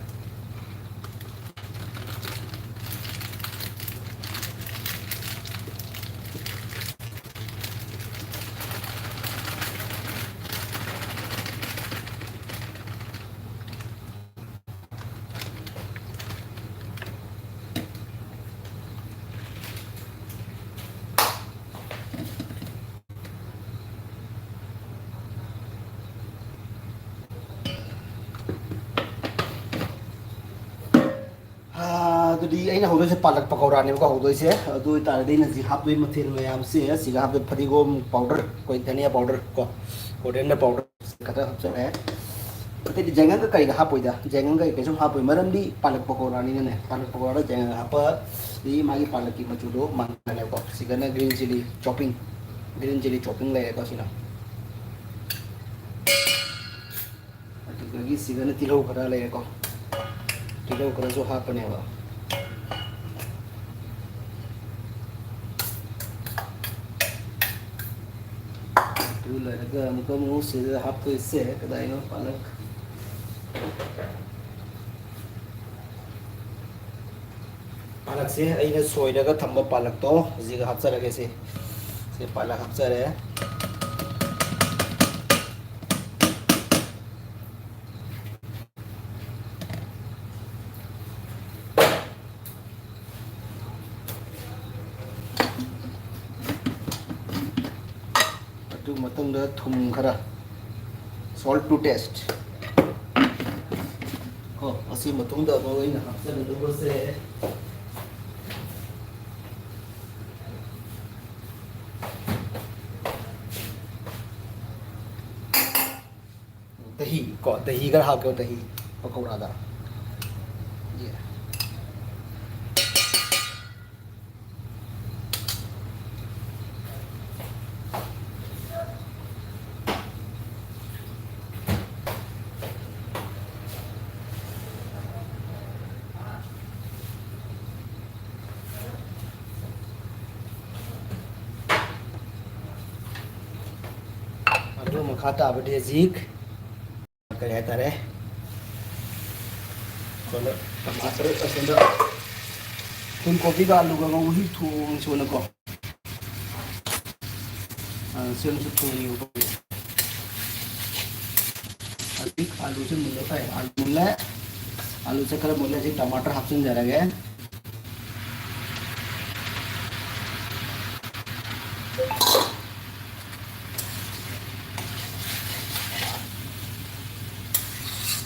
ꯑꯥ, ꯑꯗꯨꯗꯤ ꯑꯩꯅ ꯍꯧꯗꯣꯏꯁꯦ ꯄꯥꯂꯛ ꯄꯀꯧꯔꯥꯅꯦꯕꯀꯣ ꯍꯧꯗꯣꯏꯁꯦ꯫ ꯑꯗꯨ ꯑꯣꯏꯇꯥꯔꯗꯤ ꯑꯩꯅ ꯍꯧꯖꯤꯛ ꯍꯥꯞꯇꯣꯏ ꯃꯊꯦꯜ ꯃꯌꯥꯝꯁꯦ, ꯁꯤꯒ ꯍꯥꯞꯇꯣꯏ ꯐꯗꯤꯒꯣꯝ powder, ꯑꯩꯈꯣꯏ ꯙꯅꯤꯌꯥ powder ꯀꯣ, coriander powder ꯈꯔ ꯍꯥꯞꯆꯔꯦ꯫ ꯑꯇꯩꯗꯤ ꯌꯥꯏꯉꯪꯒ ꯀꯩꯒ ꯍꯥꯞꯄꯣꯏꯗ, ꯌꯥꯏꯉꯪꯒ ꯀꯩꯁꯨꯝ ꯍꯥꯞꯄꯣꯏ, ꯃꯔꯝꯗꯤ ꯄꯥꯂꯛ ꯄꯀꯧꯔꯥꯅꯤꯅꯅꯦ꯫ ꯄꯥꯂꯛ ꯄꯀꯧꯔꯥꯗ ꯌꯥꯏꯉꯪ ꯍꯥꯞꯄꯗꯤ ꯃꯥꯒꯤ ꯄꯥꯂꯛꯀꯤ ꯃꯆꯨꯗꯣ ꯃꯥꯡꯈ꯭ꯔꯅꯦꯕꯀꯣ꯫ ꯁꯤꯒꯅ green chilli chopping, green chilli chopping ꯂꯩꯔꯦꯀꯣ ꯁꯤꯅ꯫ ꯑꯗꯨꯗꯒꯤ ꯁꯤꯗꯅ ꯇꯤꯜꯍꯧ ꯈꯔ ꯂꯩꯔꯦꯀꯣ꯫ ꯇꯤꯜꯍꯧ ꯈꯔꯁꯨ ꯍꯥꯞꯄꯅꯦꯕ꯫ ꯑꯗꯨ ꯂꯣꯏꯔꯒ ꯑꯃꯨꯛꯀ ꯑꯃꯨꯛ ꯁꯤꯗ ꯍꯥꯞꯇꯣꯏꯁꯦ ꯀꯗꯥꯏꯅꯣ? ꯄꯥꯂꯛ꯫ ꯄꯥꯂꯛꯁꯦ ꯑꯩꯅ ꯁꯣꯏꯔꯒ ꯊꯝꯕ ꯄꯥꯂꯛꯇꯣ ꯍꯧꯖꯤꯛ ꯍꯥꯞꯆꯔꯒꯦ꯫ ꯁꯦ, ꯁꯦ ꯄꯥꯂꯛ ꯍꯥꯞꯆꯔꯦ꯫ ꯑꯗꯨ ꯃꯇꯨꯡꯗ ꯊꯨꯝ ꯈꯔ, salt to taste꯫ ꯀꯣ, ꯑꯁꯤ ꯃꯇꯨꯡꯗ ꯑꯃꯨꯛ ꯑꯩꯅ ꯍꯥꯞꯆꯒꯗꯧꯕꯁꯦ ꯗꯍꯤ ꯀꯣ, ꯗꯍꯤ ꯈꯔ ꯍꯥꯞꯀꯦ, ꯗꯍꯤ ꯄꯀꯧꯔꯥꯗ꯫ ꯑꯗꯨ ꯃꯈꯥ ꯇꯥꯕꯗꯤ ꯍꯧꯖꯤꯛ ꯀꯔꯤ ꯍꯥꯏꯇꯥꯔꯦ, ꯁꯣꯝꯗ ꯇꯃꯥꯇꯔ, ꯑꯁꯣꯝꯗ ꯐꯨꯜ ꯀꯣꯕꯤꯒ ꯑꯂꯨꯒ ꯉꯧꯕꯁꯤ ꯊꯣꯡꯁꯣꯅꯀꯣ꯫ ꯑ, ꯁꯤꯃꯁꯨ ꯊꯣꯡꯉꯤꯕꯀꯣ꯫ ꯍꯧꯖꯤꯛ ꯑꯂꯨꯁꯦ ꯃꯨꯜꯂꯦ ꯇꯥꯏ꯫ ꯑꯂꯨ ꯃꯨꯜꯂꯦ꯫ ꯑꯂꯨꯁꯦ ꯈꯔ ꯃꯨꯜꯂꯦ꯫ ꯍꯧꯖꯤꯛ ꯇꯃꯥꯇꯔ ꯍꯥꯞꯆꯤꯟꯖꯔꯒꯦ꯫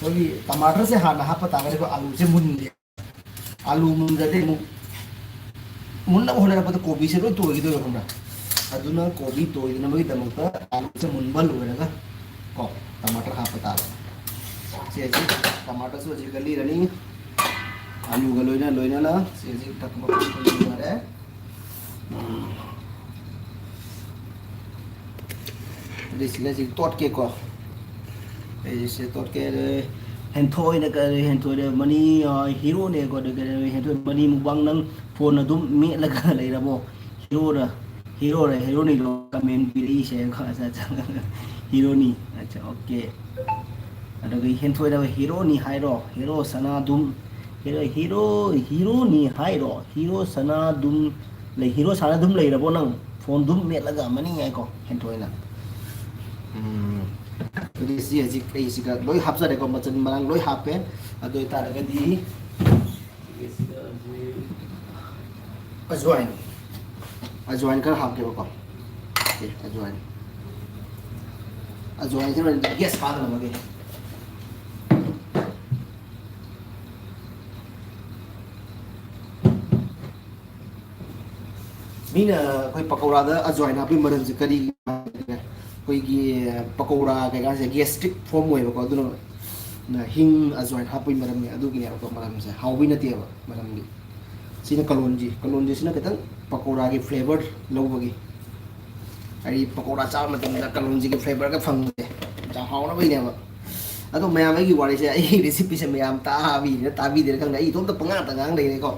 ꯑꯩꯈꯣꯏꯒꯤ ꯇꯃꯥꯇꯔꯁꯦ ꯍꯥꯟꯅ ꯍꯥꯞꯄ ꯇꯥꯔꯒꯗꯤ ꯑꯩꯈꯣꯏ ꯑꯂꯨꯁꯦ ꯃꯨꯟꯗꯦ꯫ ꯑꯥꯂꯨ ꯃꯨꯟꯗ꯭ꯔꯗꯤ ꯑꯃꯨꯛ ꯃꯨꯟꯅꯕ ꯍꯣꯠꯅꯔꯛꯄꯗ ꯀꯣꯕꯤꯁꯦ ꯂꯣꯏ ꯇꯣꯏꯈꯤꯗꯣꯏꯕ, ꯈꯪꯕ꯭ꯔꯥ? ꯑꯗꯨꯅ ꯀꯣꯕꯤ ꯇꯣꯏꯗꯅꯕꯒꯤꯗꯃꯛꯇ ꯑꯥꯂꯨꯁꯦ ꯃꯨꯟꯕ ꯂꯣꯏꯔꯒ ꯀꯣ ꯇꯃꯥꯇꯔ ꯍꯥꯞꯄ ꯇꯥꯕ꯫ ꯁꯤ ꯍꯧꯖꯤꯛ ꯇꯃꯥꯇꯔꯁꯨ ꯍꯧꯖꯤꯛ ꯀꯜꯂꯤꯔꯅꯤ, ꯑꯥꯂꯨꯒ ꯂꯣꯏꯅ ꯂꯣꯏꯅꯅ ꯁꯤ ꯍꯧꯖꯤꯛ ꯇꯛꯄ ꯂꯣꯏꯔꯦ꯫ ꯎꯝ꯫ ꯑꯗꯩ ꯁꯤꯒ ꯁꯤ ꯇꯣꯠꯀꯦꯀꯣ꯫ ꯑꯩꯁꯦ ꯇꯣꯠꯀꯦ꯫ ꯑꯗꯩ ꯍꯦꯟꯊꯣꯏꯅ ꯀꯔꯤ, ꯍꯦꯟꯊꯣꯏꯅ ꯃꯅꯤ, ꯑ, ꯍꯤꯔꯣꯅꯦꯀꯣ꯫ ꯑꯗꯨ ꯀꯩꯅꯣ, ꯍꯦꯟꯊꯣꯏ ꯃꯅꯤ ꯃꯨꯛꯕꯥꯡ ꯅꯪ ꯐꯣꯟ ꯑꯗꯨꯝ ꯃꯦꯠꯂꯒ ꯂꯩꯔꯕꯣ? ꯍꯤꯔꯣꯔ, ꯍꯤꯔꯣꯔ, ꯍꯤꯔꯣꯅꯤꯔꯣ? ꯀꯃꯦꯟ ꯄꯤꯔꯛꯏꯁꯦ꯫ ꯑꯠꯆꯥ, ꯑꯠꯆꯥ꯫ ꯍꯤꯔꯣꯅꯤ꯫ ꯑꯠꯆꯥ, ꯑꯣꯀꯦ꯫ ꯑꯗꯨꯒ ꯍꯦꯟꯊꯣꯏꯅ ꯍꯤꯔꯣꯅꯤ ꯍꯥꯏꯔꯣ? ꯍꯤꯔꯣ ꯁꯅꯥꯗꯨꯝ꯫ ꯍꯤꯔꯣ, ꯍꯤꯔꯣ, ꯍꯤꯔꯣꯅꯤ ꯍꯥꯏꯔꯣ? ꯍꯤꯔꯣ ꯁꯅꯥꯗꯨꯝ ꯂꯩ, ꯍꯤꯔꯣ ꯁꯅꯥꯗꯨꯝ ꯂꯩꯔꯕꯣ ꯅꯪ? ꯐꯣꯟꯗꯨꯝ ꯃꯦꯠꯂꯒ ꯑꯃꯅꯤ ꯍꯥꯏꯀꯣ, ꯍꯦꯟꯊꯣꯏꯅ꯫ ꯎꯝ꯫ ꯑꯗꯨꯗꯤ ꯁꯤ ꯍꯧꯖꯤꯛ ꯑꯩ ꯁꯤꯒ ꯂꯣꯏ ꯍꯥꯞꯆꯔꯦꯀꯣ, ꯃꯆꯜ ꯃꯔꯥꯡ ꯂꯣꯏ ꯍꯥꯞꯄꯦ꯫ ꯑꯗꯨ ꯑꯣꯏꯇꯥꯔꯒꯗꯤ ꯁꯤꯒ ꯍꯧꯖꯤꯛ ꯑꯖꯋꯥꯏꯟ, ꯑꯖꯋꯥꯏꯟ ꯈꯔ ꯍꯥꯞꯀꯦꯕꯀꯣ꯫ ꯑꯣꯀꯦ, ꯑꯖꯋꯥꯏꯟ꯫ ꯑꯖꯋꯥꯏꯟꯁꯦ ꯍꯣꯔꯦꯟ ꯒ꯭ꯌꯥꯁ ꯀꯥꯗꯅꯕꯒꯤ꯫ ꯃꯤꯅ ꯑꯩꯈꯣꯏ ꯄꯀꯧꯔꯥꯗ ꯑꯖꯋꯥꯏꯟ ꯍꯥꯞꯄꯒꯤ ꯃꯔꯝꯁꯦ ꯀꯔꯤ? ꯑꯩꯈꯣꯏꯒꯤ ꯄꯀꯧꯔꯥ ꯀꯩꯀꯥꯁꯦ gastric form ꯑꯣꯏꯌꯦꯕꯀꯣ, ꯑꯗꯨꯅ ꯍꯤꯡ ꯑꯖꯋꯥꯏꯟ ꯍꯥꯞꯄꯒꯤ ꯃꯔꯝꯅꯤ, ꯑꯗꯨꯒꯤꯅꯦꯕꯀꯣ ꯃꯔꯝꯁꯦ, ꯍꯥꯎꯕꯩ ꯅꯠꯇꯦꯕ ꯃꯔꯝꯗꯤ꯫ ꯁꯤꯅ ꯀꯂꯣꯟꯖꯤ, ꯀꯂꯣꯟꯖꯤ ꯁꯤꯅ ꯈꯤꯇꯪ ꯄꯀꯧꯔꯥꯒꯤ flavor ꯂꯧꯕꯒꯤ, ꯍꯥꯏꯗꯤ ꯄꯀꯧꯔꯥ ꯆꯥꯕ ꯃꯇꯝꯗ ꯀꯂꯣꯟꯖꯤꯒꯤ flavorꯒ ꯐꯪꯕꯁꯦ ꯌꯥꯝ ꯍꯥꯎꯅꯕꯩꯅꯦꯕ꯫ ꯑꯗꯣ ꯃꯌꯥꯝ, ꯑꯩꯒꯤ ꯋꯥꯔꯤꯁꯦ, ꯑꯩꯒꯤ recipeꯁꯦ ꯃꯌꯥꯝ ꯇꯥꯕꯤꯔꯤꯔ ꯇꯥꯕꯤꯗꯦꯔ ꯈꯪꯗꯦ, ꯑꯩ ꯏꯇꯣꯝꯇ ꯄꯉꯥꯡꯇ ꯉꯥꯡ ꯂꯩꯔꯦꯀꯣ꯫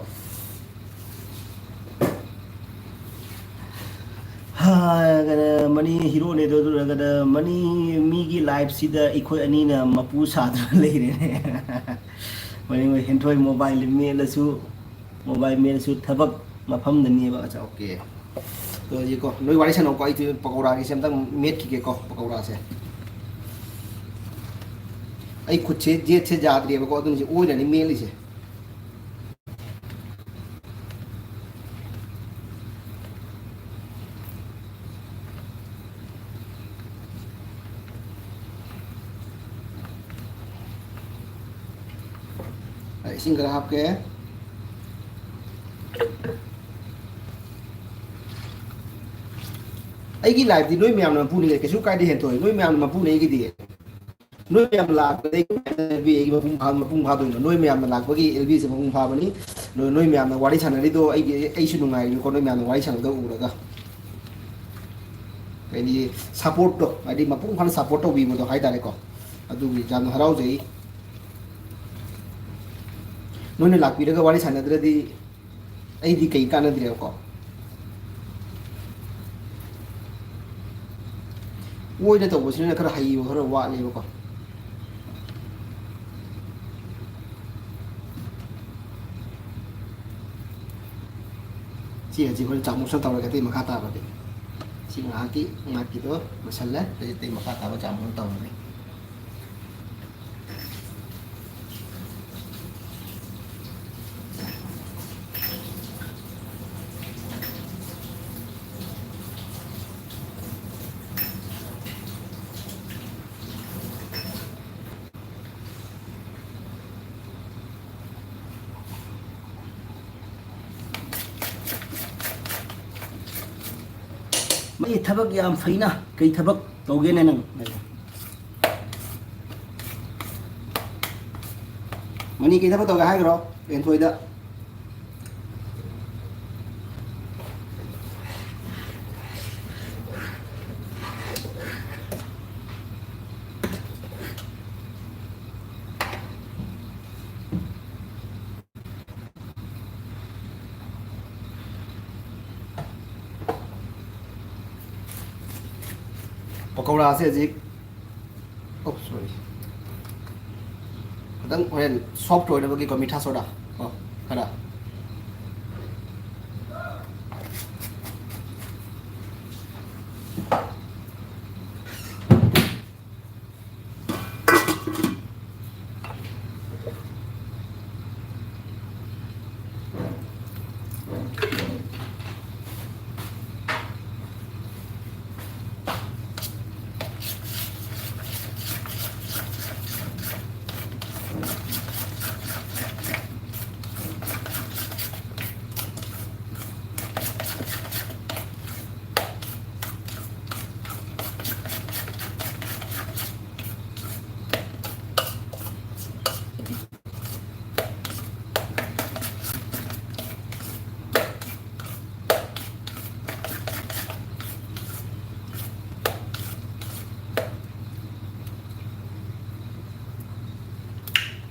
ꯍꯥꯏꯔꯒꯅ ꯃꯅꯤ ꯍꯤꯔꯣꯅꯦ ꯑꯗꯣ, ꯑꯗꯨꯔꯒꯅ ꯃꯅꯤ ꯃꯤꯒꯤ liveꯁꯤꯗ ꯑꯩꯈꯣꯏ ꯑꯅꯤꯅ ꯃꯄꯨ ꯁꯥꯗꯨꯅ ꯂꯩꯔꯦꯅꯦ꯫ ꯃꯅꯤ ꯍꯣꯏ ꯍꯦꯟꯊꯣꯏ mobile ꯃꯦꯠꯂꯁꯨ, mobile ꯃꯦꯠꯂꯁꯨ ꯊꯕꯛ ꯃꯐꯝꯗꯅꯦꯕ꯫ ꯑꯠꯆꯥ, okay꯫ ꯑꯗꯣ ꯍꯧꯖꯤꯛꯀꯣ, ꯅꯣꯏ ꯋꯥꯔꯤ ꯁꯥꯟꯅꯧꯀꯣ, ꯑꯩ ꯄꯀꯧꯔꯥꯒꯤꯁꯦ ꯑꯝꯇꯪ ꯃꯦꯠꯈꯤꯒꯦꯀꯣ, ꯄꯀꯧꯔꯥꯁꯦ꯫ ꯑꯩ ꯈꯨꯠꯁꯦ, ꯌꯦꯠꯁꯦ ꯌꯥꯗ꯭ꯔꯦꯕꯀꯣ, ꯑꯗꯨꯅ ꯁꯤ ꯑꯣꯏꯅꯅꯤ ꯃꯦꯠꯂꯤꯁꯦ꯫ ꯑꯩ ꯏꯁꯤꯡ ꯈꯔ ꯍꯥꯞꯀꯦ꯫ ꯑꯩꯒꯤ liveꯇꯤ ꯅꯣꯏ ꯃꯌꯥꯝꯅ ꯃꯄꯨꯅꯤ, ꯀꯩꯁꯨ ꯀꯥꯏꯗꯦ, ꯍꯦꯟꯊꯣꯛꯑꯦ, ꯅꯣꯏ ꯃꯌꯥꯝꯅ ꯃꯄꯨꯅꯤ ꯑꯩꯒꯤꯗꯤ꯫ ꯅꯣꯏ ꯃꯌꯥꯝ ꯂꯥꯛꯄꯗꯒꯤ ꯑꯩꯒꯤ ꯃꯄꯨꯡ ꯐꯥ-, ꯃꯄꯨꯡ ꯐꯥꯗꯣꯏꯅꯣ? ꯅꯣꯏ ꯃꯌꯥꯝꯅ ꯂꯥꯛꯄꯒꯤ ꯑꯦꯜ ꯕꯤꯁꯦ ꯃꯄꯨꯡ ꯐꯥꯕꯅꯤ꯫ ꯅꯣꯏ, ꯅꯣꯏ ꯃꯌꯥꯝꯅ ꯋꯥꯔꯤ ꯁꯥꯟꯅꯔꯤꯗꯣ ꯑꯩꯒꯤ, ꯑꯩꯁꯨ ꯅꯨꯡꯉꯥꯏꯔꯤꯅꯤꯀꯣ, ꯅꯣꯏ ꯃꯌꯥꯝꯅ ꯋꯥꯔꯤ ꯁꯥꯟꯅꯕꯗꯣ ꯎꯔꯒ꯫ ꯍꯥꯏꯗꯤ supportꯇꯣ, ꯍꯥꯏꯗꯤ ꯃꯄꯨꯡ ꯐꯥꯅ support ꯇꯧꯕꯤꯕꯗꯣ ꯍꯥꯏꯇꯥꯔꯦꯀꯣ꯫ ꯑꯗꯨꯒꯤ ꯌꯥꯝꯅ ꯍꯔꯥꯎꯖꯩ꯫ ꯅꯣꯏꯅ ꯂꯥꯛꯄꯤꯔꯒ ꯋꯥꯔꯤ ꯁꯥꯟꯅꯗ꯭ꯔꯗꯤ ꯑꯩꯗꯤ ꯀꯩ ꯀꯥꯟꯅꯗ꯭ꯔꯦꯕꯀꯣ꯫ ꯑꯣꯏꯅ ꯇꯧꯕꯁꯤꯅ ꯈꯔ ꯍꯩꯕ ꯈꯔ ꯋꯥꯠꯂꯦꯕꯀꯣ꯫ ꯁꯤ ꯍꯧꯖꯤꯛ ꯑꯩꯈꯣꯏꯅ ꯆꯥꯃꯁꯅ ꯇꯧꯔꯒ ꯑꯇꯩ ꯃꯈꯥ ꯇꯥꯕꯗꯤ ꯁꯤ ꯉꯥꯏꯍꯥꯛꯀꯤ ꯉꯥꯛꯀꯤꯗꯣ ꯂꯣꯏꯁꯜꯂꯦ꯫ ꯑꯇꯩ ꯑꯇꯩ ꯃꯈꯥ ꯇꯥꯕ ꯆꯥꯃꯁꯅ ꯇꯧꯔꯅꯤ꯫ ꯃꯩ ꯊꯕꯛ ꯌꯥꯝ ꯐꯩꯅ꯫ ꯀꯩ ꯊꯕꯛ ꯇꯧꯒꯦꯅꯦ ꯅꯪ? ꯃꯅꯤ ꯀꯩ ꯊꯕꯛ ꯇꯧꯒꯦ ꯍꯥꯏꯈ꯭ꯔꯣ? ꯍꯦꯟꯊꯣꯏꯗ꯫ ꯄꯀꯧꯔꯥꯁꯦ ꯍꯧꯖꯤꯛ, ꯑꯣ, ꯁꯣꯔꯤ, ꯈꯤꯇꯪ ꯍꯣꯔꯦꯟ ꯁꯣꯐ ꯑꯣꯏꯅꯕꯒꯤꯀꯣ, ꯃꯤꯊꯥ ꯁꯣꯗꯥ ꯀꯣ, ꯈꯔ꯫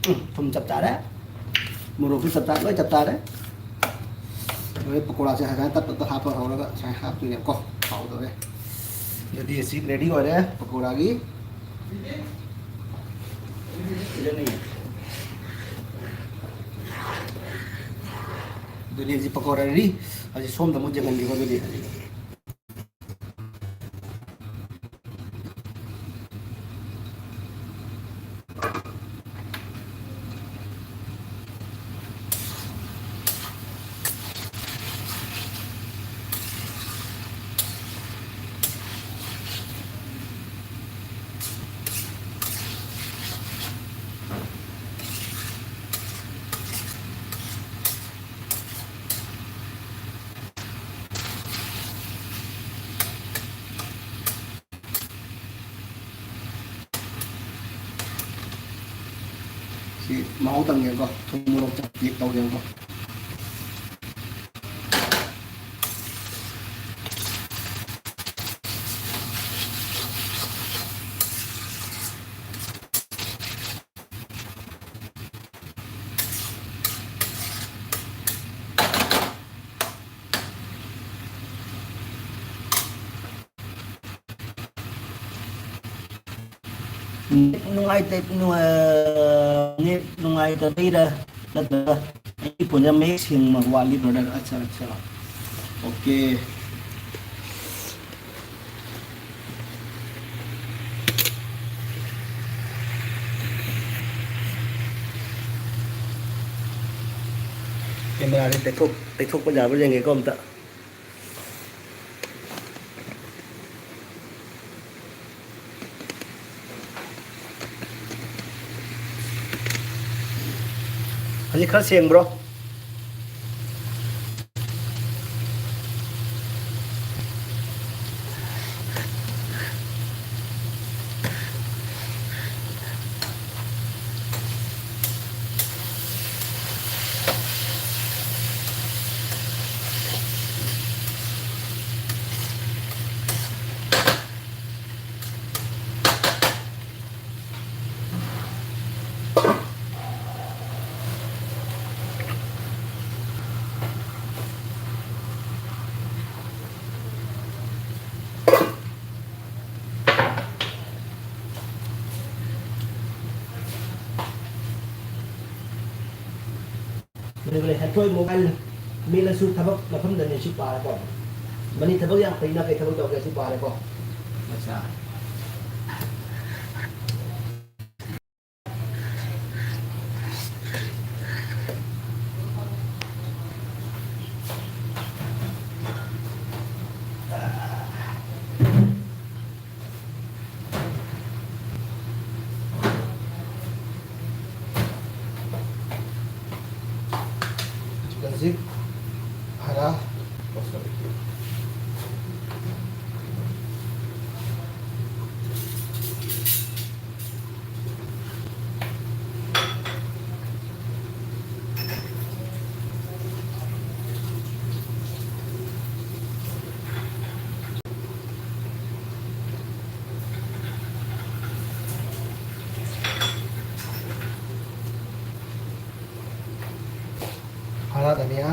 ꯎꯝ, ꯊꯨꯝ ꯆꯞ ꯆꯥꯔꯦ, ꯃꯣꯔꯣꯛꯁꯨ ꯆꯞ ꯆꯥꯔꯦ, ꯂꯣꯏ ꯆꯞ ꯆꯥꯔꯦ꯫ ꯂꯣꯏ ꯄꯀꯧꯔꯥꯁꯦ ꯁꯨꯃꯥꯏꯅ ꯇꯞ ꯇꯞ ꯇꯞ ꯍꯥꯞꯄ ꯍꯧꯔꯒ ꯁꯨꯃꯥꯏꯅ ꯍꯥꯞꯇꯣꯏꯅꯦꯕꯀꯣ꯫ ꯍꯥꯎꯗꯧꯔꯦ꯫ ꯑꯗꯨꯗꯤ ꯍꯧꯖꯤꯛ ꯔꯦꯗꯤ ꯑꯣꯏꯔꯦ ꯄꯀꯧꯔꯥꯒꯤ꯫ ꯑꯗꯨꯗꯤ ꯍꯧꯖꯤꯛ ꯄꯀꯧꯔꯥ ꯔꯦꯗꯤ꯫ ꯍꯧꯖꯤꯛ ꯁꯣꯝꯗ ꯑꯃꯨꯛ ꯌꯦꯡꯍꯟꯒꯦꯀꯣ ꯑꯗꯨꯗꯤ꯫ ꯃꯍꯥꯎ ꯇꯪꯒꯦꯀꯣ, ꯊꯨꯝ ꯃꯣꯔꯣꯛ ꯆꯦꯛ ꯇꯧꯒꯦꯀꯣ꯫ ꯅꯦꯠ ꯅꯨꯡꯉꯥꯏꯇ-, ꯅꯨꯡꯉꯥꯏ-, ꯅꯦꯠ ꯅꯨꯡꯉꯥꯏꯇꯕꯩꯔ ꯅꯠꯇ꯭ꯔꯒ ꯑꯩꯒꯤ ꯐꯣꯟꯁꯦ ꯃꯌꯦꯛ ꯁꯦꯡꯕ ꯋꯥꯠꯂꯤ, brother? ꯑꯠꯆꯥ, ꯑꯠꯆꯥ꯫ ꯑꯣꯀꯦ꯫ ꯀꯦꯃꯦꯔꯥꯁꯦ ꯇꯩꯊꯣꯛ-, ꯇꯩꯊꯣꯛꯄ ꯌꯥꯕ꯭ꯔꯥ ꯌꯦꯡꯒꯦꯀꯣ ꯑꯝꯇ꯫ ꯍꯧꯖꯤꯛ ꯈꯔ ꯁꯦꯡꯕ꯭ꯔꯣ? ꯍꯦꯟꯊꯣꯏ ꯃꯣꯕꯥꯏꯜ ꯃꯦꯠꯂꯁꯨ ꯊꯕꯛ ꯃꯐꯝꯗꯅꯦ ꯁꯤ ꯄꯥꯔꯦꯀꯣ꯫ ꯃꯅꯤ ꯊꯕꯛ ꯌꯥꯝ ꯐꯩꯅ ꯀꯩ ꯊꯕꯛ ꯇꯧꯒꯦ ꯁꯤ ꯄꯥꯔꯦꯀꯣ꯫ ꯑꯠꯆꯥ꯫ ꯍꯧꯖꯤꯛ ꯍꯥꯔꯥ, ꯑꯣ, sorry꯫ ꯙꯅꯤꯌꯥ꯫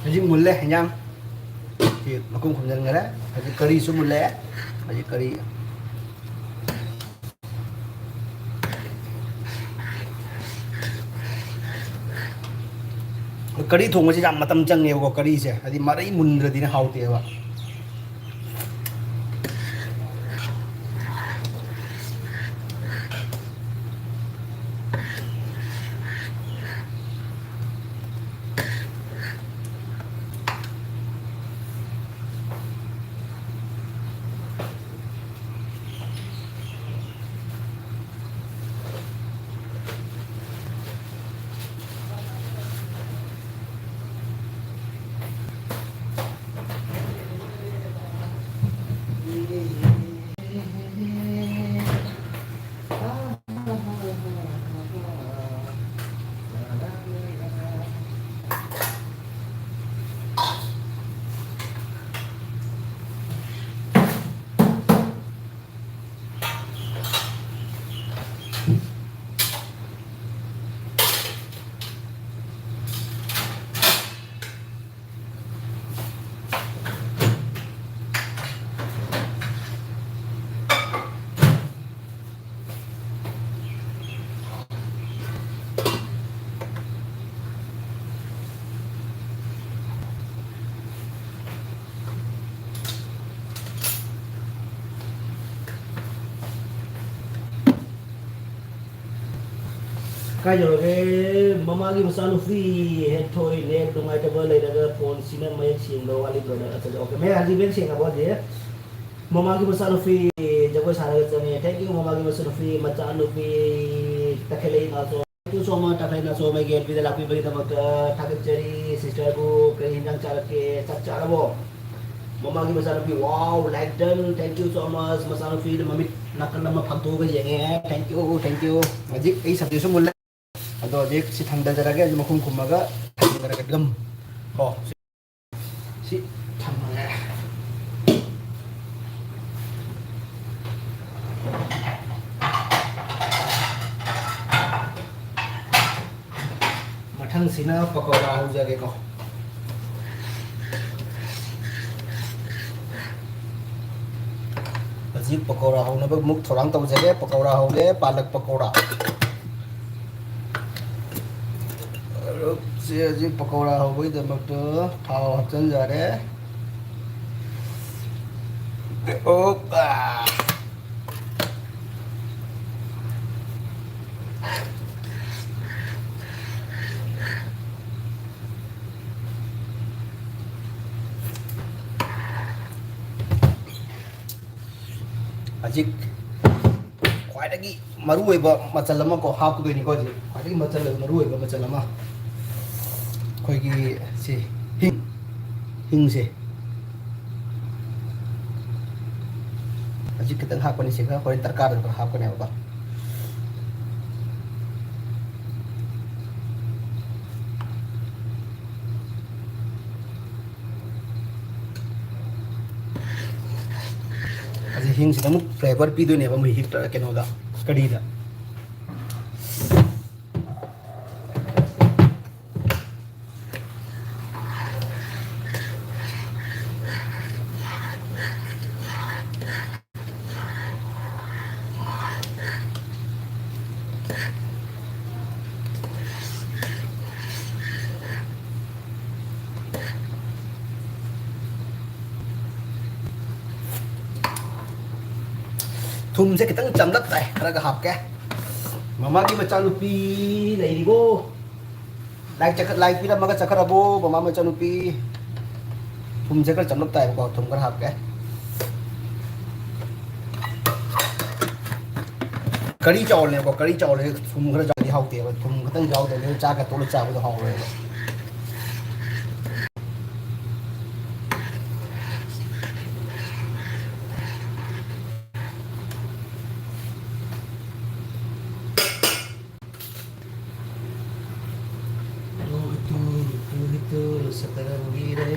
ꯍꯧꯖꯤꯛ ꯃꯨꯜꯂꯦ ꯍꯦꯟꯖꯥꯡ꯫ ꯁꯤ ꯃꯈꯨꯝ ꯈꯨꯝꯖꯤꯟꯈꯔꯦ꯫ ꯍꯧꯖꯤꯛ ꯀꯔꯤꯁꯨ ꯃꯨꯜꯂꯦ꯫ ꯍꯧꯖꯤꯛ ꯀꯔꯤ, ꯀꯔꯤ ꯊꯣꯡꯕꯁꯤ ꯌꯥꯝ ꯃꯇꯝ ꯆꯪꯉꯦꯕꯀꯣ꯫ ꯀꯔꯤꯁꯦ ꯍꯥꯏꯗꯤ ꯃꯔꯩ ꯃꯨꯟꯗ꯭ꯔꯗꯤꯅꯦ ꯍꯥꯎꯇꯦꯕ꯫ ꯀꯥꯏ ꯌꯧꯔꯒꯦ? ꯃꯃꯥꯒꯤ ꯃꯆꯥꯅꯨꯄꯤ ꯍꯦꯟꯊꯣꯏ ꯅꯦꯠ ꯅꯨꯡꯉꯥꯏꯇꯕ ꯂꯩꯔꯒ ꯐꯣꯟꯁꯤꯅ ꯃꯌꯦꯛ ꯁꯦꯡꯕ ꯋꯥꯠꯂꯤ, ꯕ꯭ꯔꯗꯔ꯫ ꯑꯆꯥ, ꯑꯣꯀꯦ, ꯃꯌꯥꯝ ꯍꯧꯖꯤꯛ ꯃꯌꯦꯛ ꯁꯦꯡꯉꯕꯣ ꯍꯧꯖꯤꯛ? ꯃꯃꯥꯒꯤ ꯃꯆꯥꯅꯨꯄꯤ ꯖꯒꯣꯏ ꯁꯥꯔꯒ ꯆꯪꯉꯦ꯫ Thank you, ꯃꯃꯥꯒꯤ ꯃꯆꯥꯅꯨꯄꯤ, ꯃꯆꯥꯅꯨꯄꯤ ꯇꯈꯦꯂꯩ ꯅꯥꯎꯆꯥ꯫ Thank you so much, ꯇꯈꯦꯂꯩ ꯅꯥꯎꯆꯥ, ꯑꯩꯒꯤ F B ꯗ ꯂꯥꯛꯄꯤꯕꯒꯤꯗꯃꯛꯇ ꯊꯥꯒꯠꯆꯔꯤ꯫ Sister ꯕꯨ ꯀꯔꯤ ꯍꯤꯟꯖꯥꯡ ꯆꯥꯔꯛꯀꯦ? ꯆꯥꯛ ꯆꯥꯔꯕꯣ? ꯃꯃꯥꯒꯤ ꯃꯆꯥꯅꯨꯄꯤ, wow, like done, thank you so much꯫ ꯃꯆꯥꯅꯨꯄꯤꯅ ꯃꯃꯤꯠ ꯅꯥꯀꯟ ꯑꯃ ꯐꯥꯛꯇꯣꯛꯑꯒ ꯌꯦꯡꯉꯦ꯫ Thank you, thank you꯫ ꯍꯧꯖꯤꯛ ꯑꯩ subject ꯁꯨ ꯃꯨꯜꯂꯦ꯫ ꯑꯗꯣ ꯍꯧꯖꯤꯛ ꯁꯤ ꯊꯥꯡꯗꯖꯔꯒꯦ, ꯑꯗꯨ ꯃꯈꯨꯝ ꯈꯨꯝꯃꯒ ꯊꯝꯖꯔꯒꯦ ꯑꯗꯨꯝ꯫ ꯀꯣ, ꯁꯤ ꯊꯝꯃꯒꯦ꯫ ꯃꯊꯪꯁꯤꯅ ꯄꯀꯧꯔꯥ ꯍꯧꯖꯒꯦꯀꯣ꯫ ꯍꯧꯖꯤꯛ ꯄꯀꯧꯔꯥ ꯍꯧꯅꯕ ꯑꯃꯨꯛ ꯊꯧꯔꯥꯡ ꯇꯧꯖꯒꯦ꯫ ꯄꯀꯧꯔꯥ ꯍꯧꯒꯦ, ꯄꯥꯂꯛ ꯄꯀꯧꯔꯥ꯫ ꯃꯔꯨꯞꯁꯦ ꯍꯧꯖꯤꯛ ꯄꯀꯧꯔꯥ ꯍꯧꯕꯒꯤꯗꯃꯛꯇ ꯊꯥꯎ ꯍꯥꯞꯆꯤꯟꯖꯔꯦ꯫ ꯑꯣꯞ! ꯑꯥ! ꯍꯧꯖꯤꯛ ꯈ꯭ꯋꯥꯏꯗꯒꯤ ꯃꯔꯨꯑꯣꯏꯕ ꯃꯆꯜ ꯑꯃ ꯀꯣ ꯍꯥꯞꯀꯗꯣꯏꯅꯤꯀꯣ꯫ ꯍꯧꯖꯤꯛ ꯈ꯭ꯋꯥꯏꯗꯒꯤ ꯃꯆꯜ, ꯃꯔꯨꯑꯣꯏꯕ ꯃꯆꯜ ꯑꯃ, ꯑꯩꯈꯣꯏꯒꯤ ꯁꯤ ꯍꯤꯡ, ꯍꯤꯡꯁꯦ ꯍꯧꯖꯤꯛ ꯈꯤꯇꯪ ꯍꯥꯞꯀꯅꯤ, ꯁꯤꯒ ꯍꯣꯔꯦꯟ ꯗꯔꯀꯥꯔ ꯑꯣꯏꯕ ꯍꯥꯞꯀꯅꯦꯕꯀꯣ꯫ ꯑꯁꯤ ꯍꯤꯡꯁꯤꯅ ꯑꯃꯨꯛ flavour ꯄꯤꯗꯣꯏꯅꯦꯕ ꯃꯍꯤ ꯀꯩꯅꯣꯗ, ꯀꯔꯤꯗ꯫ ꯊꯨꯝꯁꯦ ꯈꯤꯇꯪ ꯆꯝꯂꯞ ꯇꯥꯏ, ꯈꯔꯒ ꯍꯥꯞꯀꯦ꯫ ꯃꯃꯥꯒꯤ ꯃꯆꯥꯅꯨꯄꯤ ꯂꯩꯔꯤꯕꯣ? ꯂꯥꯏꯛ ꯆꯠꯈꯠ-, ꯂꯥꯏꯛ ꯄꯤꯔꯝꯃꯒ ꯆꯠꯈ꯭ꯔꯕꯣ, ꯃꯃꯥ ꯃꯆꯥꯅꯨꯄꯤ? ꯊꯨꯝꯁꯦ ꯈꯔ ꯆꯝꯂꯞ ꯇꯥꯏꯕꯀꯣ, ꯊꯨꯝ ꯈꯔ ꯍꯥꯞꯀꯦ꯫ ꯀꯔꯤ ꯆꯥꯎꯔꯅꯦꯕꯀꯣ, ꯀꯔꯤ ꯆꯥꯎꯔꯅꯦ, ꯊꯨꯝ ꯈꯔ ꯆꯥꯎꯗꯤ ꯍꯥꯎꯇꯦꯕ, ꯊꯨꯝ ꯈꯤꯇꯪ ꯌꯥꯎꯗ꯭ꯔꯗꯤ ꯆꯥꯛꯀ ꯇꯣꯠꯂ ꯆꯥꯕꯗꯣ ꯍꯥꯎꯔꯣꯏꯕ꯫ ꯇꯨ ꯍꯤꯇꯨ, ꯇꯨ ꯍꯤꯇꯨ, ꯁꯇꯔꯪꯒꯤ ꯔꯦ꯫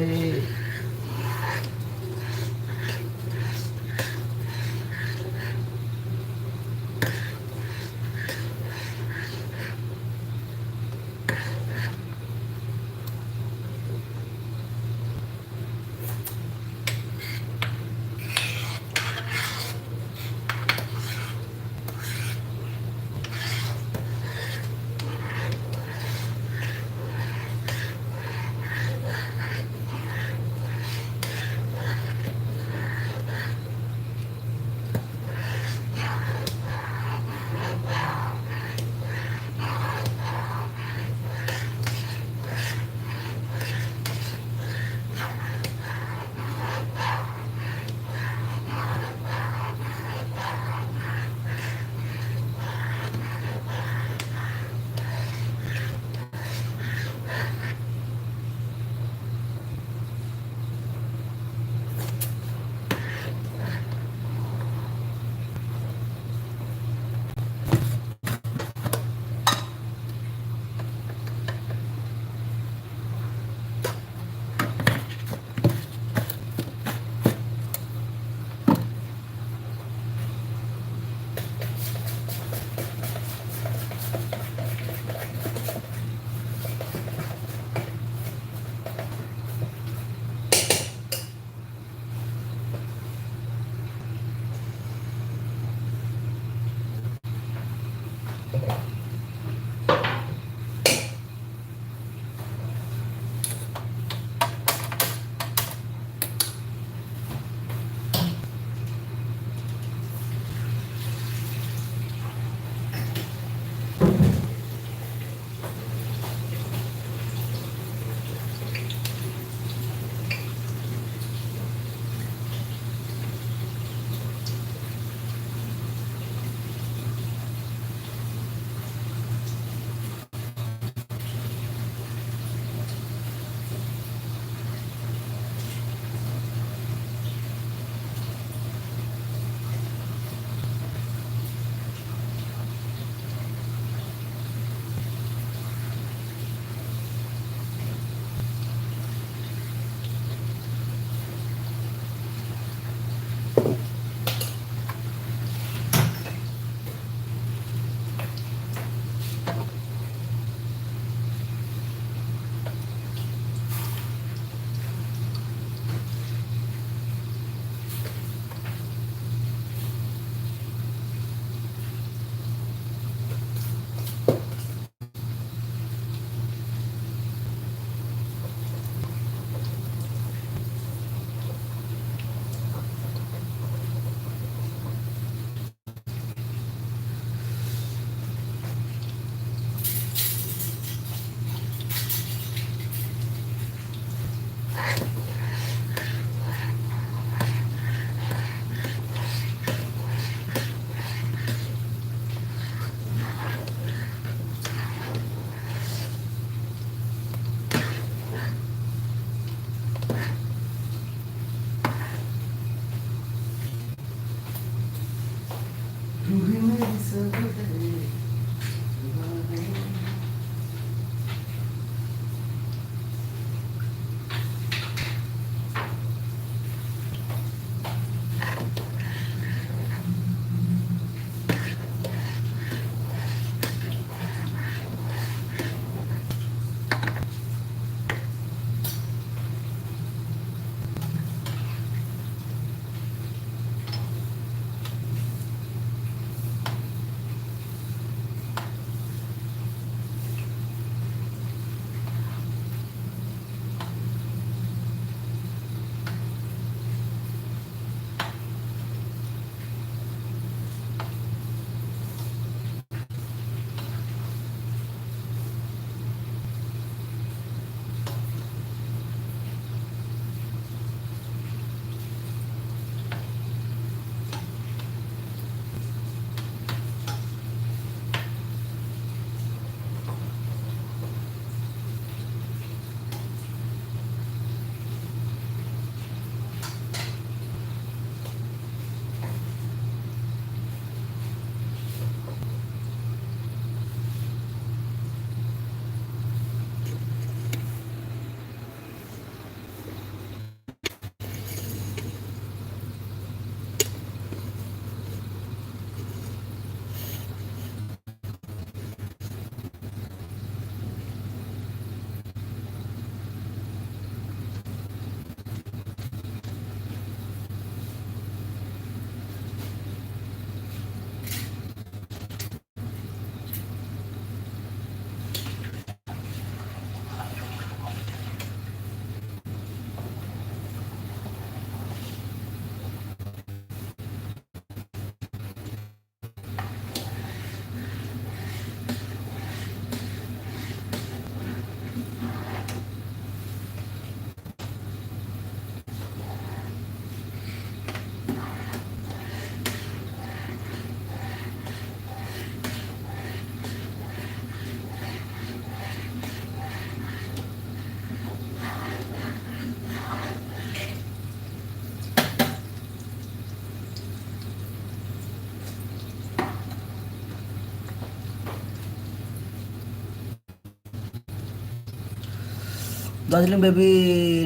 ꯗꯥꯔꯖꯤꯂꯤꯡ ꯕꯦꯕꯤ,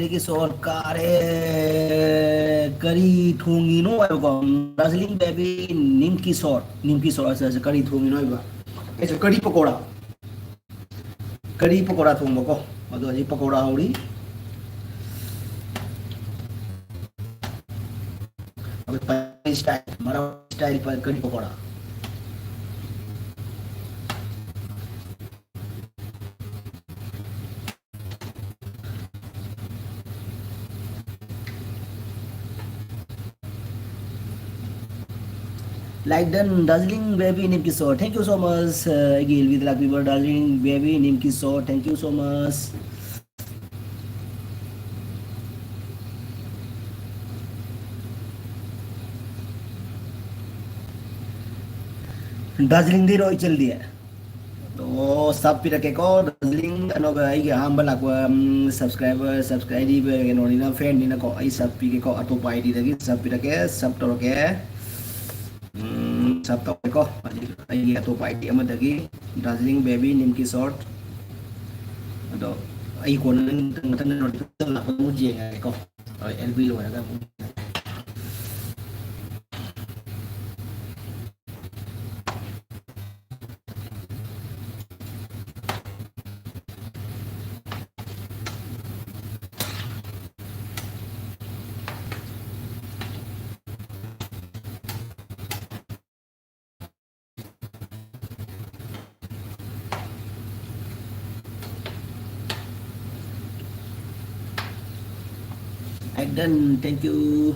ꯅꯤꯝꯀꯤ ꯁꯣꯔꯠ ꯀꯥꯔꯦ꯫ ꯀꯔꯤ ꯊꯣꯡꯉꯤꯅꯣ ꯍꯥꯏꯕꯀꯣ? ꯗꯥꯔꯖꯤꯂꯤꯡ ꯕꯦꯕꯤ, ꯅꯤꯝꯀꯤ ꯁꯣꯔꯠ, ꯅꯤꯝꯀꯤ ꯁꯣꯔꯠ, ꯑꯁ, ꯑꯁ, ꯀꯔꯤ ꯊꯣꯡꯉꯤꯅꯣ ꯍꯥꯏꯕ? ꯑꯩꯁꯨ ꯀꯔꯤ ꯄꯀꯣꯔꯥ? ꯀꯔꯤ ꯄꯀꯣꯔꯥ ꯊꯣꯡꯕꯀꯣ? ꯑꯗꯣ ꯍꯧꯖꯤꯛ ꯄꯀꯣꯔꯥ ꯍꯧꯔꯤ꯫ ꯑꯩꯈꯣꯏ ꯄꯥꯏ ꯁ꯭ꯇꯥꯏꯜ, ꯃꯔꯝ ꯁ꯭ꯇꯥꯏꯜ ꯄ-, ꯀꯔꯤ ꯄꯀꯣꯔꯥ? Like done, Darjeeling baby, ꯅꯤꯝꯀꯤ ꯁꯣꯔꯠ. Thank you so much. ꯑ, ꯑꯩꯒꯤ ꯑꯦꯜ ꯕꯤꯗ ꯂꯥꯛꯄꯤꯕ Darjeeling baby, ꯅꯤꯝꯀꯤ ꯁꯣꯔꯠ. Thank you so much. ꯗꯥꯔꯖꯤꯂꯤꯡꯗꯩꯔꯣ ꯏꯆꯜꯗꯤ? ꯑꯣ, ꯁꯕ ꯄꯤꯔꯛꯀꯦꯀꯣ, ꯗꯥꯔꯖꯤꯂꯤꯡ, ꯀꯩꯅꯣꯒ ꯑꯩꯒꯤ ꯑꯍꯥꯟꯕ ꯂꯥꯛꯄ, ꯎꯝ, ꯁꯕꯁꯀ꯭ꯔꯥꯏꯕꯔ, ꯁꯕꯁꯀ꯭ꯔꯥꯏꯕꯔ, ꯀꯩꯅꯣꯅꯤꯅ, ꯐꯦꯟꯅꯤꯅꯀꯣ, ꯑꯩ ꯁꯕ ꯄꯤꯒꯦꯀꯣ, ꯑꯇꯣꯞꯄ ꯑꯥꯏ ꯗꯤꯗꯒꯤ ꯁꯕ ꯄꯤꯔꯛꯀꯦ, ꯁꯕ ꯇꯧꯔꯛꯀꯦ, ꯎꯝ, ꯁꯕ ꯇꯧꯔꯦꯀꯣ, ꯍꯧꯖꯤꯛ ꯑꯩꯒꯤ ꯑꯇꯣꯞꯄ ꯑꯥꯏ ꯗꯤ ꯑꯃꯗꯒꯤ, ꯗꯥꯔꯖꯤꯂꯤꯡ ꯕꯦꯕꯤ, ꯅꯤꯝꯀꯤ ꯁꯣꯔꯠ, ꯑꯗꯣ ꯑꯩ ꯀꯣꯟꯅ ꯅꯪ ꯃꯊꯪ ꯃꯊꯪ ꯅꯣꯇꯤꯐꯤꯀꯦꯁꯟ ꯂꯥꯛꯄꯗ ꯑꯃꯨꯛ ꯌꯦꯡꯉꯒꯦꯀꯣ, ꯍꯣꯏ, ꯑꯦꯜ ꯕꯤ ꯂꯣꯏꯔꯒ ꯑꯃꯨꯛ꯫ Like done, thank you.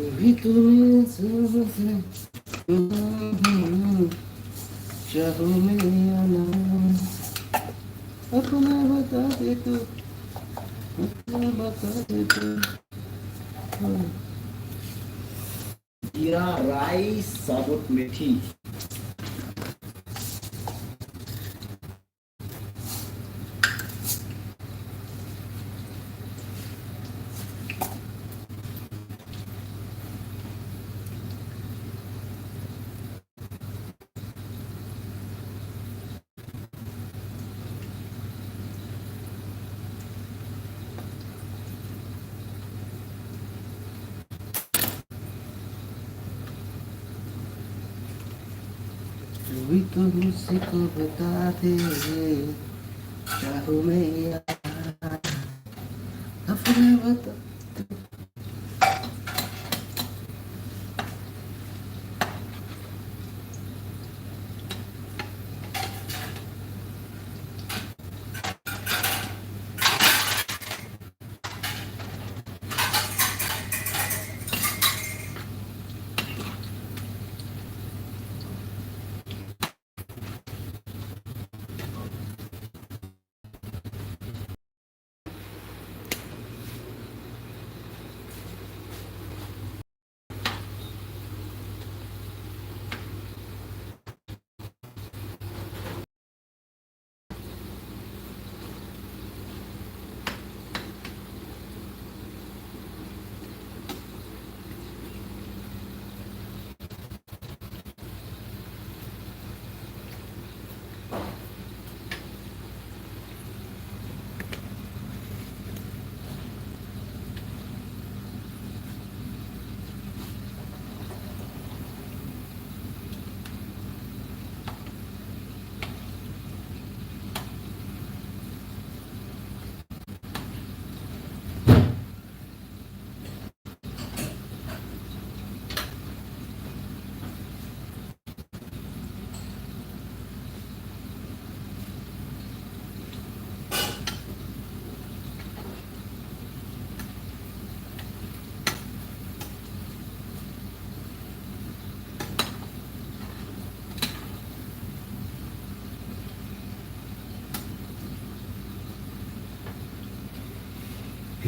अभी तुम्हें सबसे चाहूँ मैं या ना, अपना बता दे तू, अपना बता दे तू। जीरा राइस, साबुत मेथी। तू भी तो मुझसे को बता दे, चाहूँ मैं यार, अपना बता।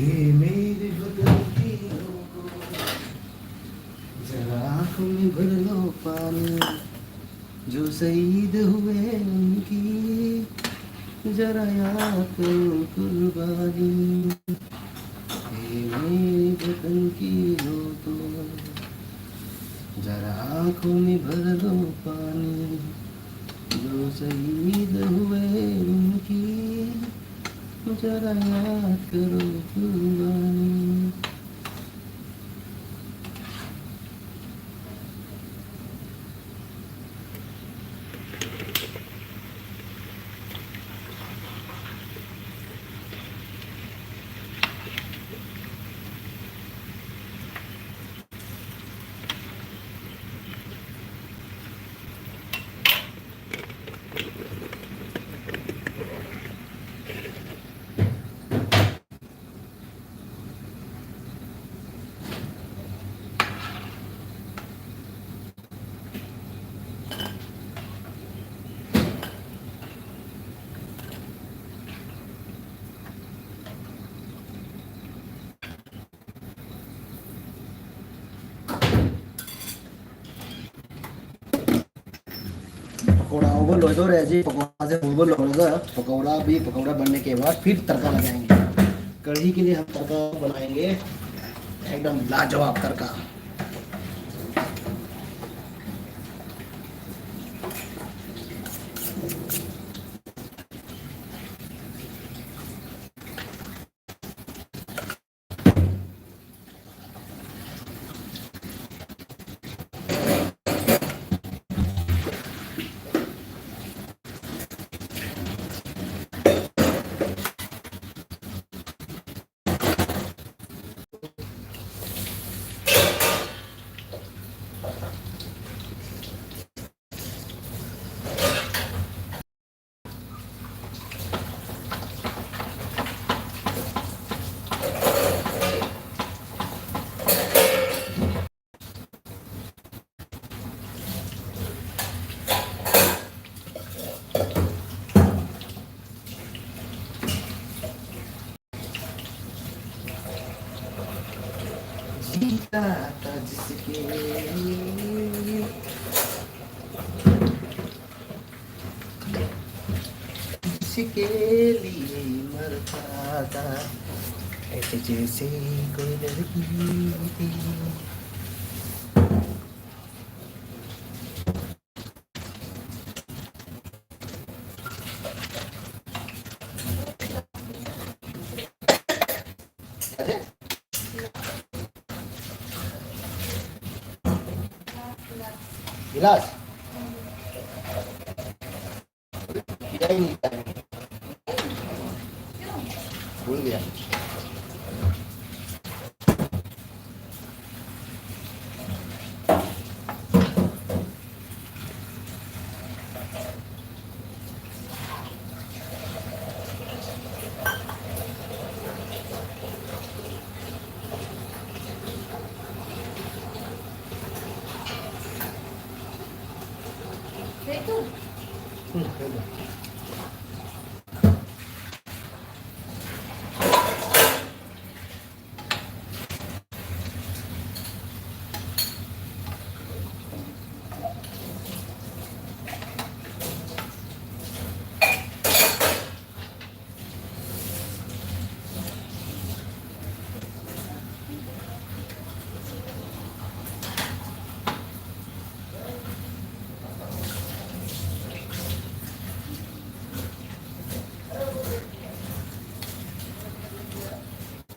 ये मेरे वतन की लोगों, जरा आंखों में भर लो पानी, जो शहीद हुए उनकी, जरा याद करो कुर्बानी। हे मेरे वतन की लोगों, जरा आंखों में भर लो पानी, जो शहीद हुए उनकी, जरा याद करो कुर्बानी। पकौड़ा उबल लो, दो रह जी, पकौड़ा से उबल लो, पकौड़ा भी, पकौड़ा बनने के बाद फिर तड़का लगाएंगे। कढ़ी के लिए हम तड़का बनाएंगे, एकदम लाजवाब तड़का। था जिसके लिए, जिसके लिए मरता था, ऐसे जैसे कोई लड़की थी। गिलास। भूल गया।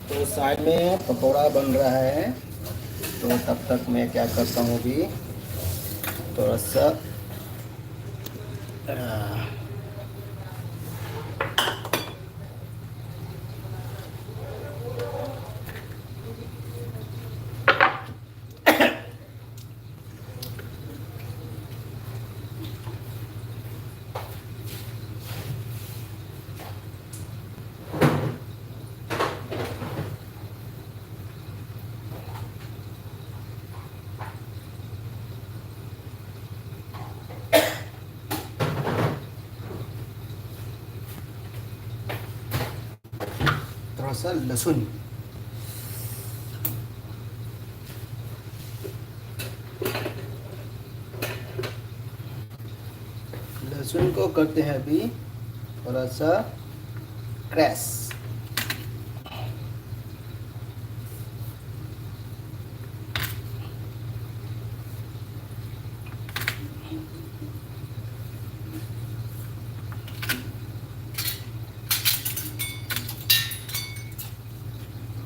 तो साइड में पकौड़ा बन रहा है, तो तब तक मैं क्या करता हूँ अभी, थोड़ा सा आ, थोड़ा सा लहसुन। लहसुन को करते हैं अभी थोड़ा सा क्रश।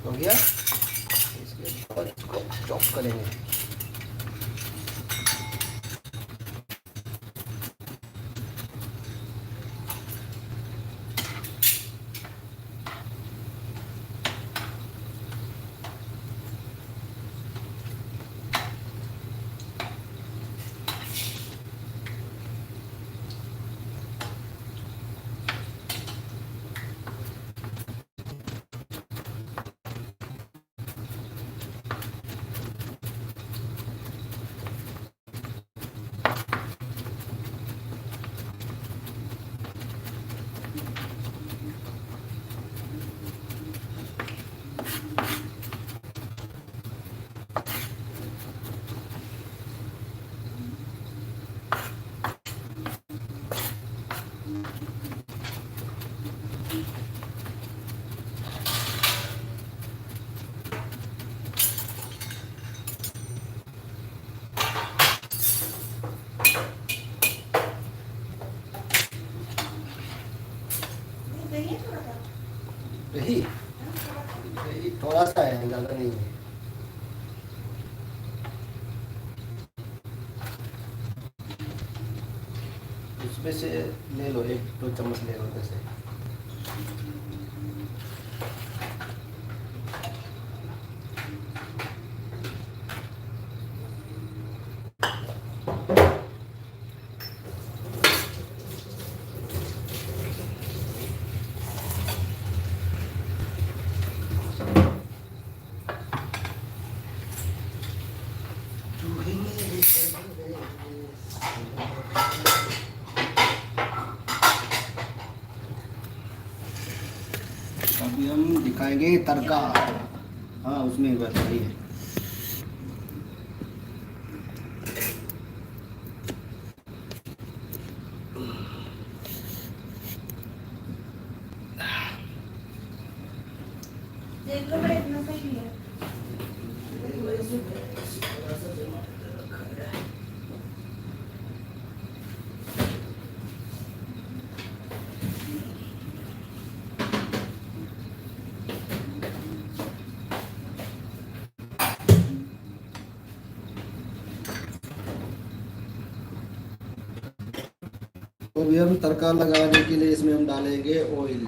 हो गया। इसके बाद इसको चॉप करेंगे। दही, दही थोड़ा सा है, ज़्यादा नहीं है। उसमें से ले लो, एक दो चम्मच ले लो जैसे। अभी हम दिखाएंगे तड़का। हाँ, उसमें बस वही है। देख लो बेटा, इतना सही है। तो अभी हम तड़का लगाने के लिए इसमें हम डालेंगे ऑयल।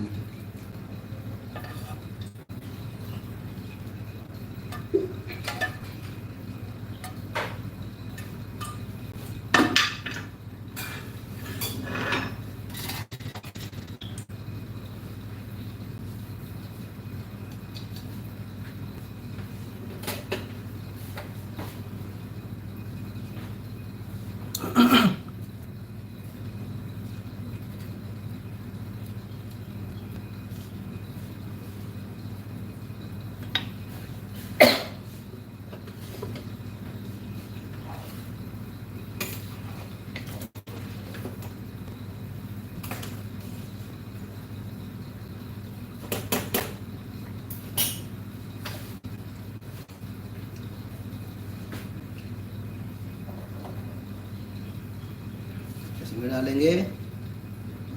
इसमें डालेंगे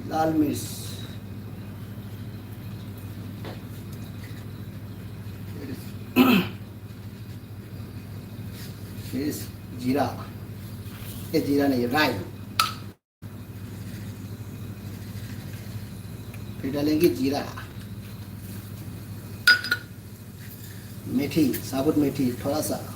लाल मिर्च, फिर जीरा, ये जीरा नहीं, राई। फिर डालेंगे जीरा, मेथी, साबुत मेथी थोड़ा सा।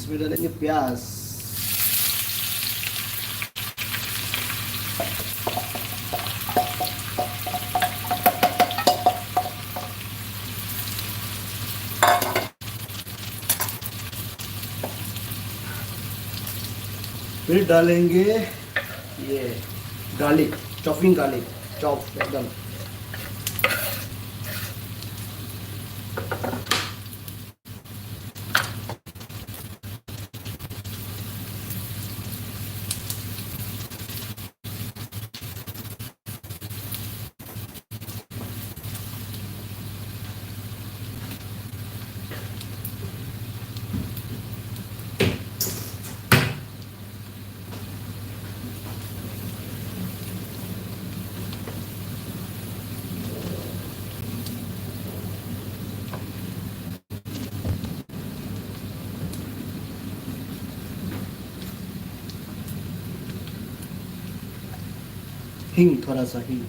इसमें डालेंगे प्याज। फिर डालेंगे ये गार्लिक, चॉपिंग गार्लिक, चॉप एकदम। हींग, थोड़ा सा हींग।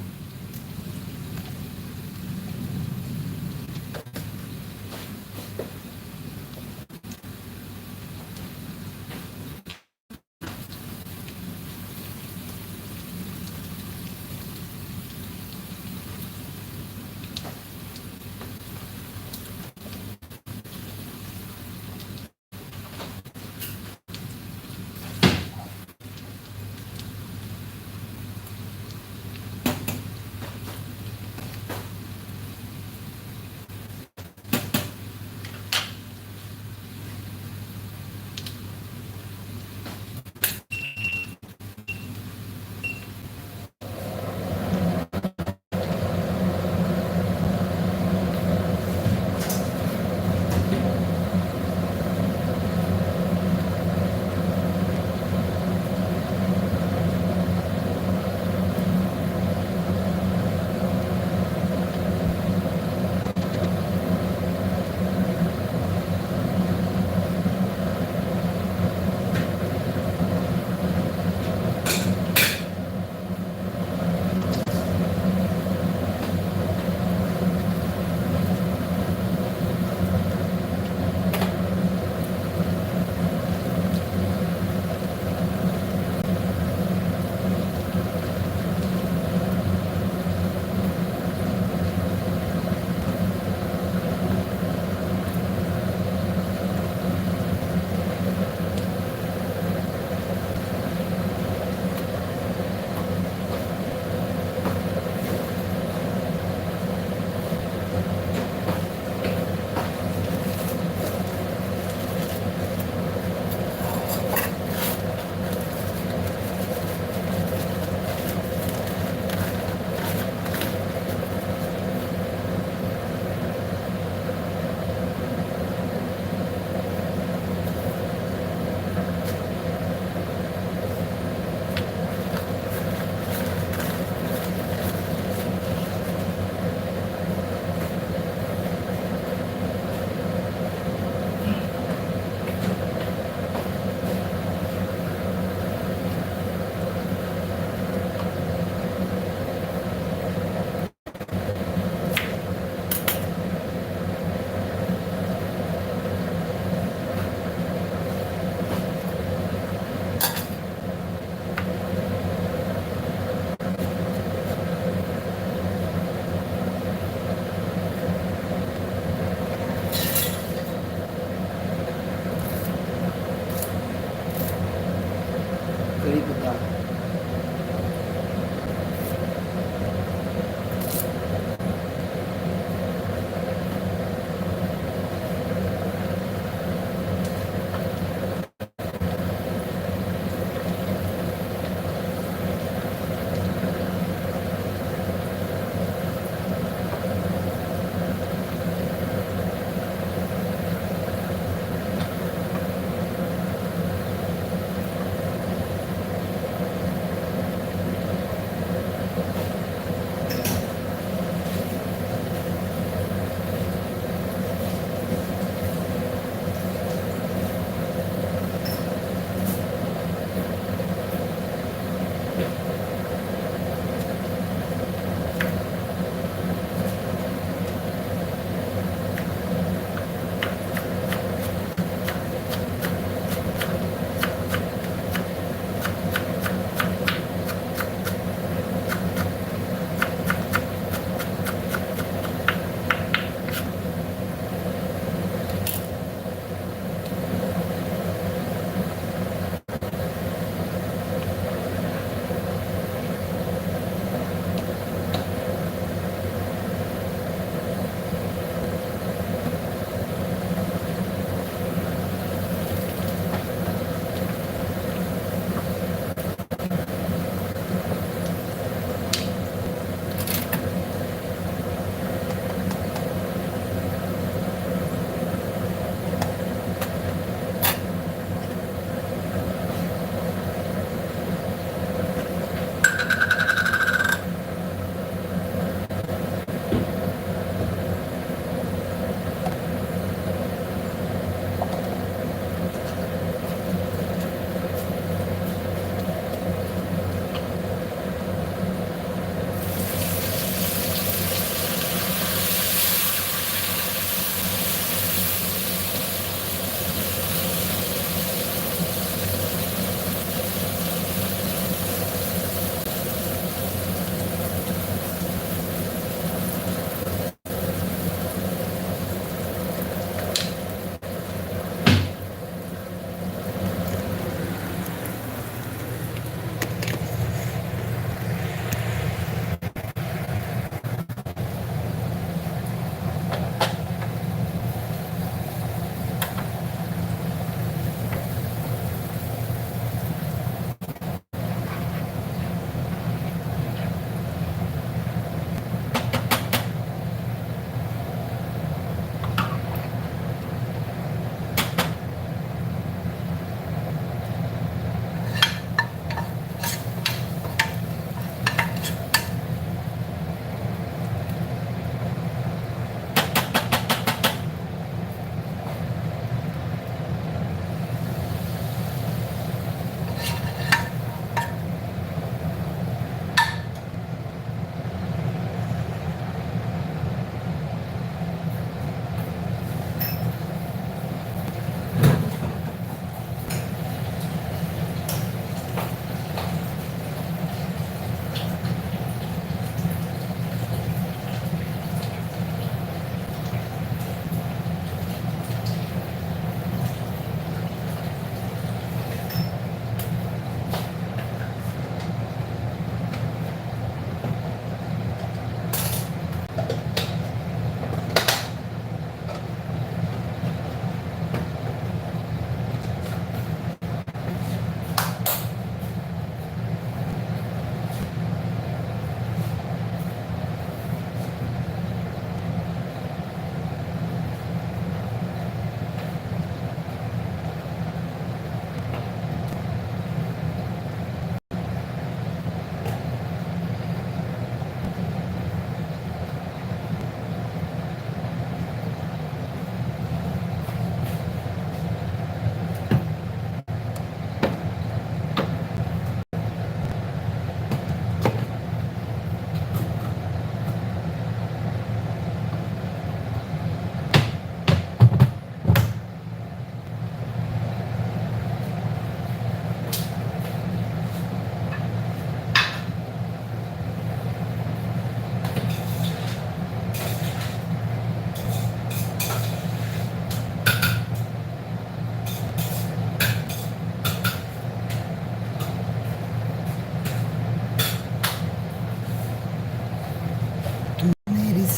ꯂꯩꯔꯤꯕꯗ꯫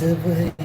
ꯐꯖꯕ ꯍꯩ